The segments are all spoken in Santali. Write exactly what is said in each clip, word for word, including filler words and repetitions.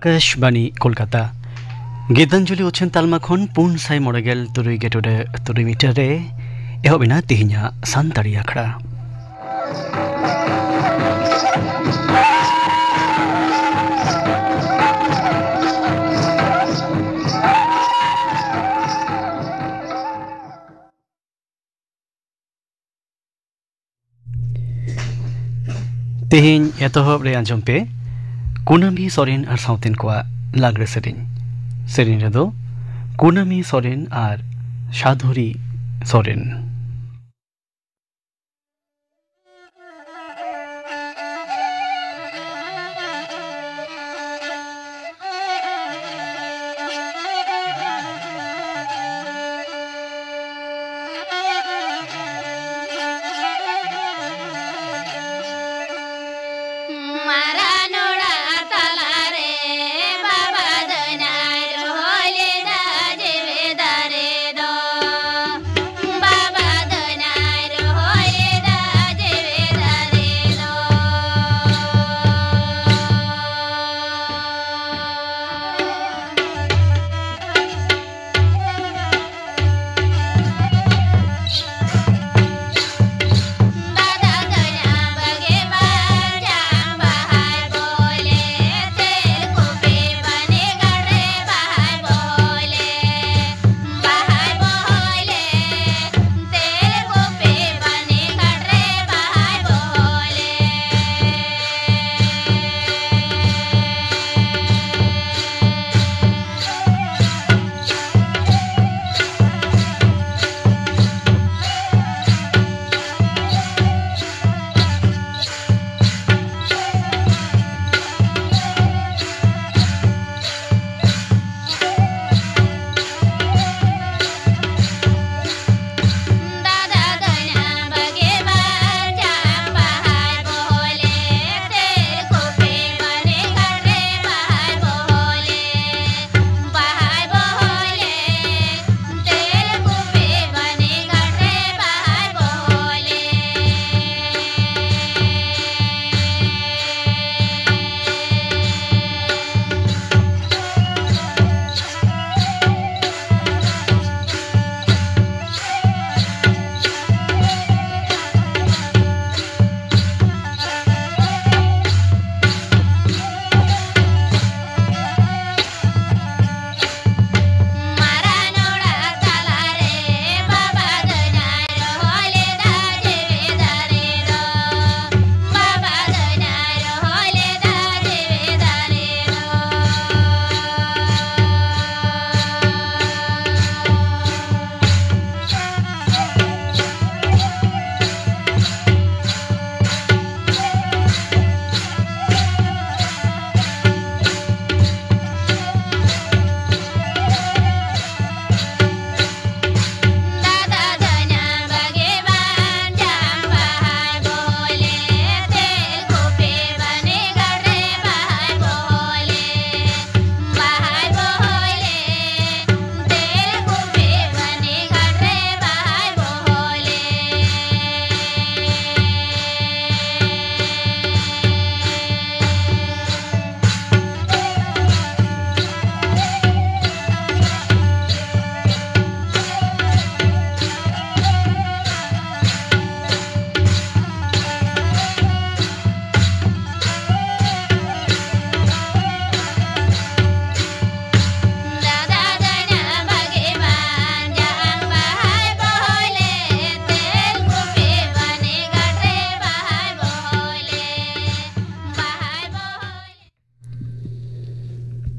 ᱟᱠᱟᱥᱵᱟᱱᱤ ᱠᱳᱞᱠᱟᱛᱟ᱾ ᱜᱤᱛᱟᱧᱡᱚᱞᱤ ᱩᱪᱷᱟᱹᱱ ᱛᱟᱞᱢᱟ ᱠᱷᱚᱱ ᱯᱩᱱ ᱥᱟᱭ ᱢᱚᱬᱮ ᱜᱮᱞ ᱛᱩᱨᱩᱭ ᱜᱮ ᱴᱩᱰᱟᱹ ᱛᱩᱨᱩᱭ ᱢᱤᱴᱟᱨ ᱨᱮ ᱮᱦᱚᱵ ᱮᱱᱟ ᱛᱮᱦᱮᱧᱟᱜ ᱥᱟᱱᱛᱟᱲᱤ ᱟᱠᱷᱲᱟ᱾ ᱛᱮᱦᱮᱧ ᱮᱛᱚᱦᱚᱵ ᱨᱮ ᱟᱸᱡᱚᱢ ᱯᱮ ᱠᱩᱱᱟᱹᱢᱤ ᱥᱚᱨᱮᱱ ᱟᱨ ᱥᱟᱶᱛᱮᱱ ᱠᱚᱣᱟᱜ ᱞᱟᱜᱽᱲᱮ ᱥᱮᱨᱮᱧ᱾ ᱥᱮᱨᱮᱧ ᱨᱮᱫᱚ ᱠᱩᱱᱟᱹᱢᱤ ᱥᱚᱨᱮᱱ ᱟᱨ ᱥᱟᱫᱷᱩᱨᱤ ᱥᱚᱨᱮᱱ᱾ ᱢᱟᱨᱟᱝ ᱚᱲᱟᱜ ᱛᱟᱞᱟᱨᱮ ᱵᱟᱵᱟ ᱫᱟᱹᱭᱱᱟᱭ ᱨᱚᱦᱚᱭ ᱞᱮᱫᱟ ᱡᱮᱣᱮᱫ ᱫᱟᱨᱮ ᱫᱚ᱾ ᱵᱟᱵᱟ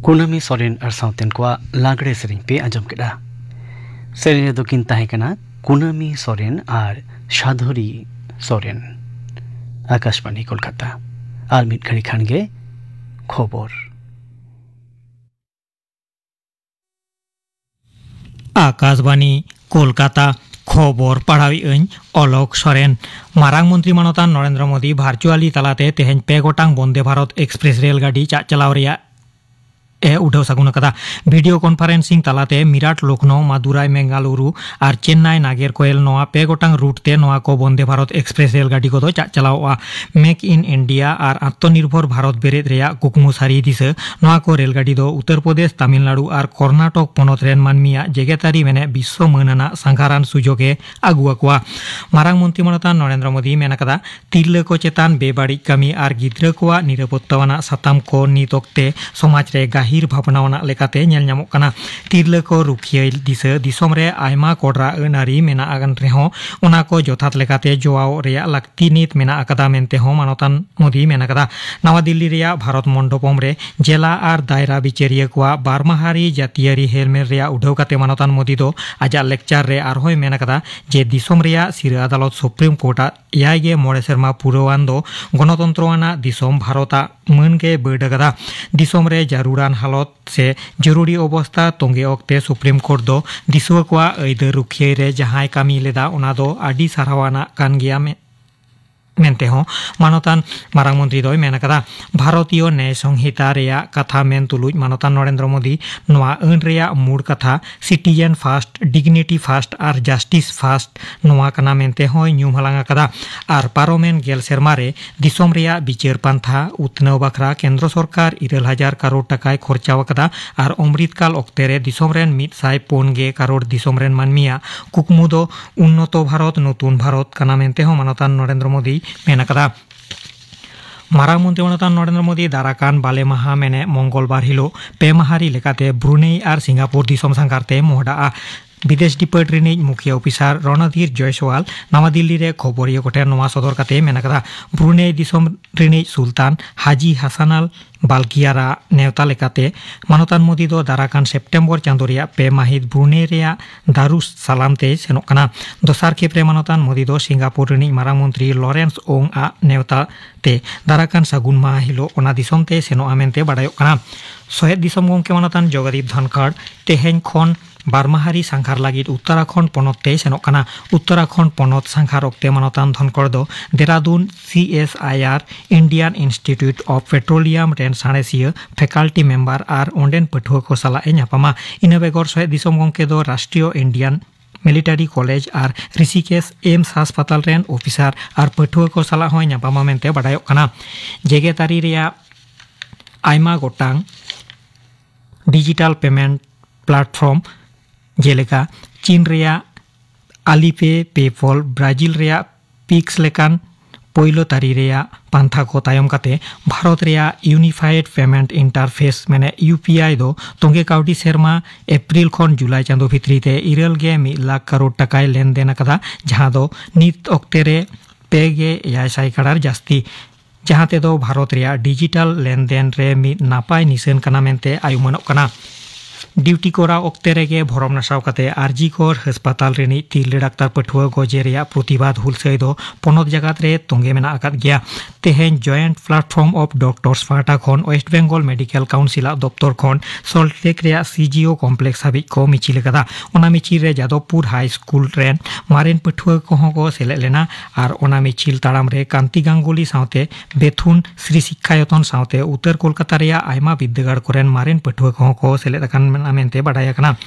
ᱠᱩᱱᱟᱹᱢᱤ ᱥᱚᱨᱮᱱ ᱟᱨ ᱥᱟᱶᱛᱮᱱ ᱠᱚᱣᱟᱜ ᱞᱟᱜᱽᱲᱮ ᱥᱮᱨᱮᱧ ᱯᱮ ᱟᱸᱡᱚᱢ ᱠᱮᱫᱟ᱾ ᱥᱮᱨᱮᱧ ᱨᱮᱫᱚ ᱠᱤᱱ ᱛᱟᱦᱮᱸ ᱠᱟᱱᱟ ᱠᱩᱱᱟᱹᱢᱤ ᱥᱚᱨᱮᱱ ᱟᱨ ᱥᱟᱫᱷᱚᱨᱤ ᱥᱚᱨᱮᱱ᱾ ᱟᱠᱟᱥᱵᱟᱬᱤ ᱠᱳᱞᱠᱟᱛᱟ᱾ ᱟᱨ ᱢᱤᱫ ᱜᱷᱟᱹᱲᱤ ᱠᱷᱟᱱ ᱜᱮ ᱠᱷᱚᱵᱚᱨ᱾ ᱟᱠᱟᱥᱵᱟᱬᱤ ᱠᱳᱞᱠᱟᱛᱟ᱾ ᱠᱷᱚᱵᱚᱨ ᱯᱟᱲᱦᱟᱣᱮᱫ ᱟᱹᱧ ᱚᱞᱚᱠ ᱥᱚᱨᱮᱱ᱾ ᱢᱟᱨᱟᱝ ᱢᱚᱱᱛᱨᱤ ᱢᱟᱱᱚᱛᱟᱱ ᱱᱚᱨᱮᱱᱫᱨᱚ ᱢᱳᱫᱤ ᱵᱷᱟᱨᱪᱩᱣᱟᱞᱤ ᱛᱟᱞᱟᱛᱮ ᱛᱮᱦᱮᱧ ᱯᱮ ᱜᱚᱴᱟᱝ ᱵᱚᱱᱫᱮ ᱵᱷᱟᱨᱚᱛ ᱮᱠᱥᱯᱨᱮᱥ ᱨᱮᱞ ᱜᱟᱹᱰᱤ ᱪᱟᱜ ᱪᱟᱞᱟᱣ ᱨᱮᱭᱟᱜ ᱮ ᱩᱰᱷᱟᱹᱣ ᱥᱟᱹᱜᱩᱱ ᱟᱠᱟᱫᱟ᱾ ᱵᱷᱤᱰᱤᱭᱳ ᱠᱚᱱᱯᱷᱟᱨᱮᱱᱥᱤᱝ ᱛᱟᱞᱟᱛᱮ ᱢᱤᱨᱟᱴ, ᱞᱚᱠᱷᱱᱚᱣ, ᱢᱟᱫᱩᱨᱟᱭ, ᱢᱮᱝᱜᱟᱞᱩᱨᱩ ᱟᱨ ᱪᱮᱱᱱᱟᱭ, ᱱᱟᱜᱮᱨᱠᱳᱭᱮᱞ, ᱱᱚᱣᱟ ᱯᱮ ᱜᱚᱴᱟᱝ ᱨᱩᱴ ᱛᱮ ᱱᱚᱣᱟ ᱠᱚ ᱵᱚᱱᱫᱮ ᱵᱷᱟᱨᱚᱛ ᱮᱠᱥᱯᱨᱮᱥ ᱨᱮᱞ ᱜᱟᱹᱰᱤ ᱠᱚᱫᱚ ᱪᱟᱜ ᱪᱟᱞᱟᱣᱚᱜᱼᱟ᱾ ᱢᱮᱠ ᱤᱱ ᱤᱱᱰᱤᱭᱟ ᱟᱨ ᱟᱛᱢᱚᱱᱤᱨᱵᱷᱚᱨ ᱵᱷᱟᱨᱚᱛ ᱵᱮᱨᱮᱫ ᱨᱮᱭᱟᱜ ᱠᱩᱠᱢᱩ ᱥᱟᱹᱨᱤ ᱫᱤᱥᱟᱹ᱾ ᱱᱚᱣᱟ ᱠᱚ ᱨᱮᱞ ᱜᱟᱹᱰᱤ ᱫᱚ ᱩᱛᱛᱚᱨ ᱯᱨᱚᱫᱮᱥ, ᱛᱟᱢᱤᱞᱱᱟᱲᱩ ᱟᱨ ᱠᱚᱨᱱᱟᱴᱚᱠ ᱯᱚᱱᱚᱛ ᱨᱮᱱ ᱢᱟᱹᱱᱢᱤᱭᱟᱜ ᱡᱮᱜᱮᱛᱟᱹᱨᱤ ᱢᱮᱱᱮᱫ ᱵᱤᱥᱥᱚ ᱢᱟᱹᱱ ᱟᱱᱟᱜ ᱥᱟᱸᱜᱷᱟᱨᱟᱱ ᱥᱩᱡᱳᱜᱽ ᱮ ᱟᱹᱜᱩ ᱟᱠᱚᱣᱟ᱾ ᱢᱟᱨᱟᱝ ᱢᱚᱱᱛᱨᱤ ᱢᱟᱱᱚᱛᱟᱱ ᱱᱚᱨᱮᱱᱫᱨᱚ ᱢᱳᱫᱤ ᱢᱮᱱ ᱟᱠᱟᱫᱟ, ᱛᱤᱨᱞᱟᱹ ᱠᱚ ᱪᱮᱛᱟᱱ ᱵᱮᱵᱟᱹᱲᱤᱡ ᱠᱟᱹᱢᱤ ᱟᱨ ᱜᱤᱫᱽᱨᱟᱹ ᱠᱚᱣᱟᱜ ᱱᱤᱨᱟᱯᱚᱛᱛᱟ ᱟᱱᱟᱜ ᱥᱟᱛᱟᱢ ᱠᱚ ᱱᱤᱛ ᱚᱠᱛᱮ ᱥᱚᱢᱟᱡᱽ ᱨᱮ ᱜᱟᱹᱦᱤᱨ ᱵᱷᱟᱵᱽᱱᱟ ᱟᱱᱟᱜ ᱞᱮᱠᱟᱛᱮ ᱧᱮᱞ ᱧᱟᱢᱚᱜ ᱠᱟᱱᱟ᱾ ᱛᱤᱨᱞᱟᱹ ᱠᱚ ᱨᱩᱠᱷᱤᱭᱟᱹ ᱫᱤᱥᱟᱹ ᱫᱤᱥᱚᱢ ᱨᱮ ᱟᱭᱢᱟ ᱠᱚᱰᱨᱟ ᱟᱹᱱ ᱟᱹᱨᱤ ᱢᱮᱱᱟᱜ ᱟᱠᱟᱱ ᱨᱮᱦᱚᱸ, ᱚᱱᱟ ᱠᱚ ᱡᱚᱛᱷᱟᱛ ᱞᱮᱠᱟᱛᱮ ᱡᱚᱣᱟᱣ ᱨᱮᱭᱟᱜ ᱞᱟᱹᱠᱛᱤ ᱱᱤᱛ ᱢᱮᱱᱟᱜ ᱟᱠᱟᱫᱟ ᱢᱮᱱᱛᱮ ᱦᱚᱸ ᱢᱟᱱᱚᱛᱟᱱ ᱢᱳᱫᱤ ᱢᱮᱱ ᱟᱠᱟᱫᱟ᱾ ᱱᱟᱣᱟ ᱫᱤᱞᱞᱤ ᱨᱮᱭᱟᱜ ᱵᱷᱟᱨᱚᱛ ᱢᱚᱱᱰᱚᱯᱚᱢ ᱨᱮ ᱡᱮᱞᱟ ᱟᱨ ᱫᱟᱭᱨᱟ ᱵᱤᱪᱟᱹᱨᱤᱭᱟᱹ ᱠᱚᱣᱟᱜ ᱵᱟᱨ ᱢᱟᱦᱟ ᱨᱮ ᱡᱟᱹᱛᱤᱭᱟᱹᱨᱤ ᱦᱮᱞᱢᱮᱞ ᱨᱮᱭᱟᱜ ᱩᱰᱷᱟᱹᱣ ᱠᱟᱛᱮ ᱢᱟᱱᱚᱛᱟᱱ ᱢᱳᱫᱤ ᱫᱚ ᱟᱡᱟᱜ ᱞᱮᱠᱪᱟᱨ ᱨᱮ ᱟᱨᱦᱚᱸᱭ ᱢᱮᱱ ᱟᱠᱟᱫᱟ ᱡᱮ ᱫᱤᱥᱚᱢ ᱨᱮᱭᱟᱜ ᱥᱤᱨᱟᱹ ᱟᱫᱟᱞᱚᱛ ᱥᱩᱯᱨᱤᱢ ᱠᱳᱨᱴ ᱟᱜ ᱮᱭᱟᱭ ᱜᱮ ᱢᱚᱬᱮ ᱥᱮᱨᱢᱟ ᱯᱩᱨᱟᱹᱣᱟᱱ ᱫᱚ ᱜᱚᱱᱚᱛᱚᱱᱛᱨᱚ ᱟᱱᱟᱜ ᱫᱤᱥᱚᱢ ᱵᱷᱟᱨᱚᱛ ᱟᱜ ᱢᱟᱹᱱ ᱜᱮ ᱵᱟᱹᱰ ᱟᱠᱟᱫᱟ᱾ ᱫᱤᱥᱚᱢ ᱨᱮ ᱡᱟᱹᱨᱩᱲᱟᱱ ᱦᱟᱞᱚᱛ ᱥᱮ ᱡᱚᱨᱩᱨᱤ ᱚᱵᱚᱥᱛᱟ ᱛᱚᱸᱜᱮ ᱚᱠᱛᱮ ᱥᱩᱯᱨᱤᱢ ᱠᱳᱨᱴ ᱫᱚ ᱫᱤᱥᱩᱣᱟᱹ ᱠᱚᱣᱟᱜ ᱟᱹᱭᱫᱟᱹᱨ ᱨᱩᱠᱷᱤᱭᱟᱹᱭ ᱨᱮ ᱡᱟᱦᱟᱸᱭ ᱠᱟᱹᱢᱤ ᱞᱮᱫᱟ, ᱚᱱᱟ ᱫᱚ ᱟᱹᱰᱤ ᱥᱟᱨᱦᱟᱣ ᱟᱱᱟᱜ ᱠᱟᱱ ᱜᱮᱭᱟ ᱢᱮ-, ᱢᱮᱱᱛᱮ ᱦᱚᱸ ᱢᱟᱱᱚᱛᱟᱱ ᱢᱟᱨᱟᱝ ᱢᱚᱱᱛᱨᱤ ᱫᱚᱭ ᱢᱮᱱ ᱟᱠᱟᱫᱟ᱾ ᱵᱷᱟᱨᱚᱛᱤᱭᱚ ᱱᱮᱭ ᱥᱚᱝᱦᱤᱛᱟ ᱨᱮᱭᱟᱜ ᱠᱟᱛᱷᱟ ᱢᱮᱱ ᱛᱩᱞᱩᱡ ᱢᱟᱱᱚᱛᱟᱱ ᱱᱚᱨᱮᱱᱫᱨᱚ ᱢᱳᱫᱤ ᱱᱚᱣᱟ ᱟᱹᱱ ᱨᱮᱭᱟᱜ ᱢᱩᱲ ᱠᱟᱛᱷᱟ citizen first, dignity first ᱟᱨ justice first ᱱᱚᱣᱟ ᱠᱟᱱᱟ ᱢᱮᱱᱛᱮ ᱦᱚᱸᱭ ᱧᱩᱢ ᱦᱟᱞᱟᱝ ᱟᱠᱟᱫᱟ᱾ ᱟᱨ ᱯᱟᱨᱚᱢᱮᱱ ᱜᱮᱞ ᱥᱮᱨᱢᱟ ᱨᱮ ᱫᱤᱥᱚᱢ ᱨᱮᱭᱟᱜ ᱵᱤᱪᱟᱹᱨ ᱯᱟᱱᱛᱷᱟ ᱩᱛᱱᱟᱹᱣ ᱵᱟᱠᱷᱨᱟ ᱠᱮᱱᱫᱨᱚ ᱥᱚᱨᱠᱟᱨ ᱤᱨᱟᱹᱞ ᱦᱟᱡᱟᱨ ᱠᱟᱨᱳᱲ ᱴᱟᱠᱟᱭ ᱠᱷᱚᱨᱪᱟᱣ ᱟᱠᱟᱫᱟ᱾ ᱟᱨ ᱚᱢᱨᱤᱛ ᱠᱟᱞ ᱚᱠᱛᱮ ᱨᱮ ᱫᱤᱥᱚᱢ ᱨᱮᱱ ᱢᱤᱫ ᱥᱟᱭ ᱯᱩᱱ ᱜᱮ ᱠᱟᱨᱳᱲ ᱫᱤᱥᱚᱢ ᱨᱮᱱ ᱢᱟᱹᱱᱢᱤᱭᱟᱜ ᱠᱩᱠᱢᱩ ᱫᱚ ᱩᱱᱱᱚᱛᱚ ᱵᱷᱟᱨᱚᱛ, ᱱᱚᱛᱩᱱ ᱵᱷᱟᱨᱚᱛ ᱠᱟᱱᱟ ᱢᱮᱱᱛᱮ ᱦᱚᱸ ᱢᱟᱱᱚᱛᱟᱱ ᱱᱚᱨᱮᱱᱫᱨᱚ ᱢᱳᱫᱤᱭ ᱢᱮᱱ ᱟᱠᱟᱫᱟ᱾ ᱢᱟᱨᱟᱝ ᱢᱚᱱᱛᱨᱤ ᱢᱟᱱᱚᱛᱟᱱ ᱱᱚᱨᱮᱱᱫᱨᱚ ᱢᱳᱫᱤ ᱫᱟᱨᱟᱠᱟᱱ ᱵᱟᱞᱮ ᱢᱟᱦᱟ ᱢᱮᱱᱮ ᱢᱚᱝᱜᱚᱞᱵᱟᱨ ᱦᱤᱞᱳᱜ ᱯᱮ ᱢᱟᱦᱟ ᱨᱤ ᱞᱮᱠᱟᱛᱮ ᱵᱨᱩᱱᱮᱭ ᱟᱨ ᱥᱤᱝᱜᱟᱯᱩᱨ ᱫᱤᱥᱚᱢ ᱥᱟᱸᱜᱷᱟᱨ ᱛᱮ ᱢᱚᱦᱰᱟᱜᱼᱟ᱾ ᱵᱤᱫᱮᱥ ᱰᱤᱯᱟᱨᱴ ᱨᱤᱱᱤᱡ ᱢᱩᱠᱷᱤᱭᱟᱹ ᱚᱯᱷᱤᱥᱟᱨ ᱨᱚᱱᱚᱫᱷᱤᱨ ᱡᱚᱭᱥᱣᱟᱞ ᱱᱟᱣᱟ ᱫᱤᱞᱞᱤ ᱨᱮ ᱠᱷᱚᱵᱚᱨᱤᱭᱟᱹ ᱠᱚᱴᱷᱮᱱ ᱱᱚᱣᱟ ᱥᱚᱫᱚᱨ ᱠᱟᱛᱮ ᱢᱮᱱ ᱟᱠᱟᱫᱟ, ᱵᱨᱩᱱᱮᱭ ᱫᱤᱥᱚᱢ ᱨᱤᱱᱤᱡ ᱥᱩᱞᱛᱟᱱ ᱦᱟᱡᱤ ᱦᱟᱥᱟᱱ ᱟᱞ ᱵᱟᱞᱠᱤᱭᱟᱨᱟᱜ ᱱᱮᱣᱛᱟ ᱞᱮᱠᱟᱛᱮ ᱢᱟᱱᱚᱛᱟᱱ ᱢᱳᱫᱤ ᱫᱚ ᱫᱟᱨᱟᱠᱟᱱ ᱥᱮᱯᱴᱮᱢᱵᱚᱨ ᱪᱟᱸᱫᱳ ᱨᱮᱭᱟᱜ ᱯᱮ ᱢᱟᱹᱦᱤᱛ ᱵᱨᱩᱱᱮᱭ ᱨᱮᱭᱟᱜ ᱫᱟᱨᱩᱥ ᱥᱟᱞᱟᱢ ᱛᱮᱭ ᱥᱮᱱᱚᱜ ᱠᱟᱱᱟ᱾ ᱫᱚᱥᱟᱨ ᱠᱷᱮᱯ ᱨᱮ ᱢᱟᱱᱚᱛᱟᱱ ᱢᱳᱫᱤ ᱫᱚ ᱥᱤᱝᱜᱟᱯᱩᱨ ᱨᱤᱱᱤᱡ ᱢᱟᱨᱟᱝ ᱢᱚᱱᱛᱨᱤ ᱞᱚᱨᱮᱱᱥ ᱳᱝ ᱟᱜ ᱱᱮᱣᱛᱟ ᱛᱮ ᱫᱟᱨᱟᱠᱟᱱ ᱥᱟᱹᱜᱩᱱ ᱢᱟᱦᱟ ᱦᱤᱞᱳᱜ ᱚᱱᱟ ᱫᱤᱥᱚᱢ ᱛᱮᱭ ᱥᱮᱱᱚᱜᱼᱟ ᱢᱮᱱᱛᱮ ᱵᱟᱰᱟᱭᱚᱜ ᱠᱟᱱᱟ᱾ ᱥᱚᱦᱮᱫ ᱫᱤᱥᱚᱢ ᱜᱚᱢᱠᱮ ᱢᱟᱱᱚᱛᱟᱱ ᱡᱚᱜᱚᱫᱤᱯ ᱫᱷᱚᱱᱠᱷᱚᱲ ᱛᱮᱦᱮᱧ ᱠᱷᱚᱱ ᱵᱟᱨ ᱢᱟᱦᱟ ᱨᱤ ᱥᱟᱸᱜᱷᱟᱨ ᱞᱟᱹᱜᱤᱫ ᱩᱛᱛᱚᱨᱟᱠᱷᱚᱸᱰ ᱯᱚᱱᱚᱛ ᱛᱮᱭ ᱥᱮᱱᱚᱜ ᱠᱟᱱᱟ᱾ ᱩᱛᱛᱚᱨᱟᱠᱷᱚᱸᱰ ᱯᱚᱱᱚᱛ ᱥᱟᱸᱜᱷᱟᱨ ᱚᱠᱛᱮ ᱢᱟᱱᱚᱛᱟᱱ ᱫᱷᱚᱱᱠᱚᱲ ᱫᱚ Dehradun C S I R Indian Institute of Petroleum ᱨᱮᱱ ᱥᱟᱬᱮᱥᱤᱭᱟᱹ, ᱯᱷᱮᱠᱟᱞᱴᱤ ᱢᱮᱢᱵᱟᱨ ᱟᱨ ᱚᱸᱰᱮᱱ ᱯᱟᱹᱴᱷᱩᱣᱟᱹ ᱠᱚ ᱥᱟᱞᱟᱜ ᱮ ᱧᱟᱯᱟᱢᱟ᱾ ᱤᱱᱟᱹ ᱵᱮᱜᱚᱨ ᱥᱚᱦᱮᱫ ᱫᱤᱥᱚᱢ ᱜᱚᱢᱠᱮ ᱫᱚ ᱨᱟᱥᱴᱨᱤᱭᱚ ᱤᱱᱰᱤᱭᱟᱱ ᱢᱤᱞᱤᱴᱟᱨᱤ ᱠᱚᱞᱮᱡᱽ ᱟᱨ ᱨᱤᱥᱤᱠᱮᱥ ᱮᱢᱥ ᱦᱟᱥᱯᱟᱛᱟᱞ ᱨᱮᱱ ᱚᱯᱷᱤᱥᱟᱨ ᱟᱨ ᱯᱟᱹᱴᱷᱩᱣᱟᱹ ᱠᱚ ᱥᱟᱞᱟᱜ ᱦᱚᱸᱭ ᱧᱟᱯᱟᱢᱟ ᱢᱮᱱᱛᱮ ᱵᱟᱰᱟᱭᱚᱜ ᱠᱟᱱᱟ᱾ ᱡᱮᱜᱮᱛᱟᱹᱨᱤ ᱨᱮᱭᱟᱜ ᱟᱭᱢᱟ ᱜᱚᱴᱟᱝ ᱰᱤᱡᱤᱴᱟᱞ ᱯᱮᱢᱮᱱᱴ ᱯᱞᱟᱴᱯᱷᱚᱨᱢ ᱡᱮᱞᱮᱠᱟ ᱪᱤᱱ ᱨᱮᱭᱟᱜ ᱟᱞᱤᱯᱮ, ᱯᱮᱯᱚᱞ, ᱵᱨᱟᱡᱤᱞ ᱨᱮᱭᱟᱜ ᱯᱤᱠᱥ ᱞᱮᱠᱟᱱ ᱯᱳᱭᱞᱳ ᱛᱟᱹᱨᱤ ᱨᱮᱭᱟᱜ ᱯᱟᱱᱛᱷᱟ ᱠᱚ ᱛᱟᱭᱚᱢ ᱠᱟᱛᱮ ᱵᱷᱟᱨᱚᱛ ᱨᱮᱭᱟᱜ Unified Payment Interface ᱢᱮᱱᱮ ᱤᱭᱩ ᱯᱤ ᱟᱭ ᱫᱚ ᱛᱚᱸᱜᱮ ᱠᱟᱹᱣᱰᱤ ᱥᱮᱨᱢᱟ ᱮᱯᱨᱤᱞ ᱠᱷᱚᱱ ᱡᱩᱞᱟᱭ ᱪᱟᱸᱫᱳ ᱵᱷᱤᱛᱨᱤ ᱛᱮ ᱤᱨᱟᱹᱞ ᱜᱮ ᱢᱤᱫ ᱞᱟᱠᱷ ᱠᱟᱨᱳᱲ ᱴᱟᱠᱟᱭ ᱞᱮᱱᱫᱮᱱ ᱟᱠᱟᱫᱟ, ᱡᱟᱦᱟᱸ ᱫᱚ ᱱᱤᱛ ᱚᱠᱛᱮ ᱨᱮ ᱯᱮ ᱜᱮ ᱮᱭᱟᱭ ᱥᱟᱭ ᱠᱟᱲᱟᱨ ᱡᱟᱹᱥᱛᱤ, ᱡᱟᱦᱟᱸ ᱛᱮᱫᱚ ᱵᱷᱟᱨᱚᱛ ᱨᱮᱭᱟᱜ ᱰᱤᱡᱤᱴᱟᱞ ᱞᱮᱱᱫᱮᱱ ᱨᱮ ᱢᱤᱫ ᱱᱟᱯᱟᱭ ᱱᱤᱥᱟᱹᱱ ᱠᱟᱱᱟ ᱢᱮᱱᱛᱮ ᱟᱭᱩᱢᱟᱹᱱᱚᱜ ᱠᱟᱱᱟ᱾ ᱰᱤᱭᱩᱴᱤ ᱠᱚᱨᱟᱣ ᱚᱠᱛᱮ ᱨᱮᱜᱮ ᱵᱷᱚᱨᱚᱢ ᱱᱟᱥᱟᱣ ᱠᱟᱛᱮ ᱟᱨᱡᱤ ᱠᱚᱨ ᱦᱟᱥᱯᱟᱛᱟᱞ ᱨᱤᱱᱤᱡ ᱛᱤᱨᱞᱟᱹ ᱰᱟᱠᱛᱟᱨ ᱯᱟᱹᱴᱷᱩᱣᱟᱹ ᱜᱚᱡᱮ ᱨᱮᱭᱟᱜ ᱯᱨᱚᱛᱤᱵᱟᱫ ᱦᱩᱞᱥᱟᱹᱭ ᱫᱚ ᱯᱚᱱᱚᱛ ᱡᱟᱠᱟᱛ ᱨᱮ ᱛᱚᱸᱜᱮ ᱢᱮᱱᱟᱜ ᱟᱠᱟᱫ ᱜᱮᱭᱟ᱾ ᱛᱮᱦᱮᱧ Joint Platform of Doctors ᱯᱟᱦᱴᱟ ᱠᱷᱚᱱ West Bengal Medical Council ᱟᱜ ᱫᱚᱯᱛᱚᱨ ᱠᱷᱚᱱ ᱥᱚᱞᱴ ᱞᱮᱠ ᱨᱮᱭᱟᱜ ᱥᱤ ᱡᱤ ᱳ ᱠᱚᱢᱯᱞᱮᱠᱥ ᱦᱟᱹᱵᱤᱡ ᱠᱚ ᱢᱤᱪᱷᱤᱞ ᱟᱠᱟᱫᱟ᱾ ᱚᱱᱟ ᱢᱤᱪᱷᱤᱞ ᱨᱮ ᱡᱟᱫᱚᱵᱯᱩᱨ ᱦᱟᱭ ᱥᱠᱩᱞ ᱨᱮᱱ ᱢᱟᱨᱮᱱ ᱯᱟᱹᱴᱷᱩᱣᱟᱹ ᱠᱚᱦᱚᱸ ᱠᱚ ᱥᱮᱞᱮᱫ ᱞᱮᱱᱟ ᱟᱨ ᱚᱱᱟ ᱢᱤᱪᱷᱤᱞ ᱛᱟᱲᱟᱢ ᱨᱮ ᱠᱟᱱᱛᱤ ᱜᱟᱝᱜᱩᱞᱤ ᱥᱟᱶᱛᱮ ᱵᱮᱛᱷᱩᱱ ᱥᱨᱤ ᱥᱤᱠᱠᱷᱟ ᱭᱚᱛᱚᱱ ᱥᱟᱶᱛᱮ ᱩᱛᱛᱚᱨ ᱠᱳᱞᱠᱟᱛᱟ ᱨᱮᱭᱟᱜ ᱟᱭᱢᱟ ᱵᱤᱨᱫᱟᱹᱜᱟᱲ ᱠᱚᱨᱮᱱ ᱢᱟᱨᱮᱱ ᱯᱟᱹᱴᱷᱩᱣᱟᱹ ᱠᱚᱦᱚᱸ ᱠᱚ ᱥᱮᱞᱮᱫ ᱟᱠᱟᱱ ᱢᱮᱱᱟᱜᱼᱟ ᱢᱮᱱᱛᱮ ᱵᱟᱰᱟᱭ ᱟᱠᱟᱱᱟ᱾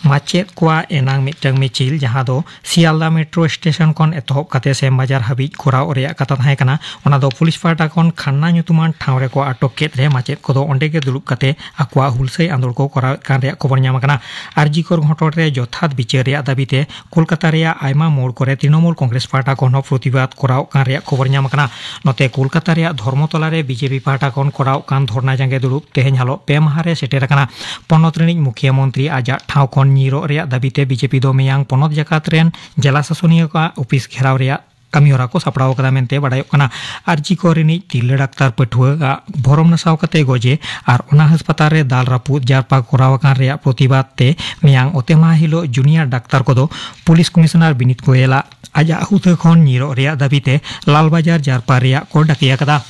ᱢᱟᱪᱮᱫ ᱠᱚᱣᱟᱜ ᱮᱱᱟᱝ ᱢᱤᱫᱴᱟᱝ ᱢᱤᱪᱷᱤᱞ, ᱡᱟᱦᱟᱸ ᱫᱚ ᱥᱤᱭᱟᱞᱫᱟ ᱢᱮᱴᱨᱳ ᱥᱴᱮᱥᱚᱱ ᱠᱷᱚᱱ ᱮᱛᱚᱦᱚᱵ ᱠᱟᱛᱮ ᱥᱮᱢ ᱵᱟᱡᱟᱨ ᱦᱟᱹᱵᱤᱡ ᱠᱚᱨᱟᱣ ᱨᱮᱭᱟᱜ ᱠᱟᱛᱷᱟ ᱛᱟᱦᱮᱸ ᱠᱟᱱᱟ, ᱚᱱᱟ ᱫᱚ ᱯᱩᱞᱤᱥ ᱯᱟᱦᱴᱟ ᱠᱷᱚᱱ ᱠᱷᱟᱱᱱᱟ ᱧᱩᱛᱩᱢᱟᱱ ᱴᱷᱟᱶ ᱨᱮᱠᱚ ᱟᱴᱚᱠ ᱠᱮᱫ ᱨᱮ ᱢᱟᱪᱮᱫ ᱠᱚᱫᱚ ᱚᱸᱰᱮ ᱜᱮ ᱫᱩᱲᱩᱵ ᱠᱟᱛᱮ ᱟᱠᱚᱣᱟᱜ ᱦᱩᱞᱥᱟᱹᱭ ᱟᱸᱫᱳᱲ ᱠᱚ ᱠᱚᱨᱟᱣᱮᱫ ᱠᱟᱱ ᱨᱮᱭᱟᱜ ᱠᱷᱚᱵᱚᱨ ᱧᱟᱢ ᱟᱠᱟᱱᱟ᱾ ᱟᱨᱡᱤ ᱠᱚᱨ ᱜᱷᱚᱴᱚᱱ ᱨᱮ ᱡᱚᱛᱷᱟᱛ ᱵᱤᱪᱟᱹᱨ ᱨᱮᱭᱟᱜ ᱫᱟᱹᱵᱤ ᱛᱮ ᱠᱳᱞᱠᱟᱛᱟ ᱨᱮᱭᱟᱜ ᱟᱭᱢᱟ ᱢᱳᱲ ᱠᱚᱨᱮ ᱛᱨᱤᱱᱚᱢᱩᱞ ᱠᱚᱝᱜᱨᱮᱥ ᱯᱟᱦᱴᱟ ᱠᱷᱚᱱ ᱦᱚᱸ ᱯᱨᱚᱛᱤᱵᱟᱫ ᱠᱚᱨᱟᱣ ᱠᱟᱱ ᱨᱮᱭᱟᱜ ᱠᱷᱚᱵᱚᱨ ᱧᱟᱢ ᱟᱠᱟᱱᱟ᱾ ᱱᱚᱛᱮ ᱠᱳᱞᱠᱟᱛᱟ ᱨᱮᱭᱟᱜ ᱫᱷᱚᱨᱢᱚᱛᱚᱞᱟ ᱨᱮ ᱵᱤᱡᱮᱯᱤ ᱯᱟᱦᱴᱟ ᱠᱷᱚᱱ ᱠᱚᱨᱟᱣ ᱠᱟᱱ ᱫᱷᱚᱨᱱᱟ ᱡᱟᱸᱜᱮ ᱫᱩᱲᱩᱵ ᱛᱮᱦᱮᱧ ᱦᱟᱞᱚᱜ ᱯᱮ ᱢᱟᱦᱟ ᱨᱮ ᱥᱮᱴᱮᱨ ᱟᱠᱟᱱᱟ᱾ ᱯᱚᱱᱚᱛ ᱨᱤᱱᱤᱡ ᱢᱩᱠᱷᱤᱭᱟᱹ ᱢᱚᱱᱛᱨᱤ ᱟᱡᱟᱜ ᱴᱷᱟᱶ ᱠᱷᱚᱱ ᱧᱤᱨᱚᱜ ᱨᱮᱭᱟᱜ ᱫᱟᱹᱵᱤ ᱛᱮ ᱵᱤᱡᱮᱯᱤ ᱫᱚ ᱢᱮᱭᱟᱝ ᱯᱚᱱᱚᱛ ᱡᱟᱠᱟᱛ ᱨᱮᱱ ᱡᱮᱞᱟ ᱥᱟᱥᱚᱱᱤᱭᱟᱹ ᱠᱚᱣᱟᱜ ᱚᱯᱷᱤᱥ ᱜᱷᱮᱨᱟᱣ ᱨᱮᱭᱟᱜ ᱠᱟᱹᱢᱤᱦᱚᱨᱟ ᱠᱚ ᱥᱟᱯᱲᱟᱣ ᱟᱠᱟᱫᱟ ᱢᱮᱱᱛᱮ ᱵᱟᱰᱟᱭᱚᱜ ᱠᱟᱱᱟ᱾ ᱟᱨᱡᱤ ᱠᱚᱨ ᱨᱤᱱᱤᱡ ᱛᱤᱨᱞᱟᱹ ᱰᱟᱠᱛᱟᱨ ᱯᱟᱹᱴᱷᱩᱣᱟᱹ ᱟᱜ ᱵᱷᱚᱨᱚᱢ ᱱᱟᱥᱟᱣ ᱠᱟᱛᱮ ᱜᱚᱡᱮ ᱟᱨ ᱚᱱᱟ ᱦᱟᱥᱯᱟᱛᱟᱞ ᱨᱮ ᱫᱟᱞ ᱨᱟᱹᱯᱩᱫ ᱡᱟᱨᱯᱟ ᱠᱚᱨᱟᱣ ᱟᱠᱟᱱ ᱨᱮᱭᱟᱜ ᱯᱨᱚᱛᱤᱵᱟᱫ ᱛᱮ ᱢᱮᱭᱟᱝ ᱚᱛᱮᱢᱟᱦᱟ ᱦᱤᱞᱳᱜ ᱡᱩᱱᱤᱭᱟᱨ ᱰᱟᱠᱛᱟᱨ ᱠᱚᱫᱚ ᱯᱩᱞᱤᱥ ᱠᱚᱢᱤᱥᱚᱱᱟᱨ ᱵᱤᱱᱤᱛ ᱜᱳᱭᱮᱞᱟᱜ ᱟᱡᱟᱜ ᱦᱩᱫᱟᱹ ᱠᱷᱚᱱ ᱧᱤᱨᱚᱜ ᱨᱮᱭᱟᱜ ᱫᱟᱹᱵᱤ ᱛᱮ ᱞᱟᱞᱵᱟᱡᱟᱨ ᱡᱟᱨᱯᱟ ᱨᱮᱭᱟᱜ ᱠᱚ ᱰᱟᱠᱮ ᱟᱠᱟᱫᱟ᱾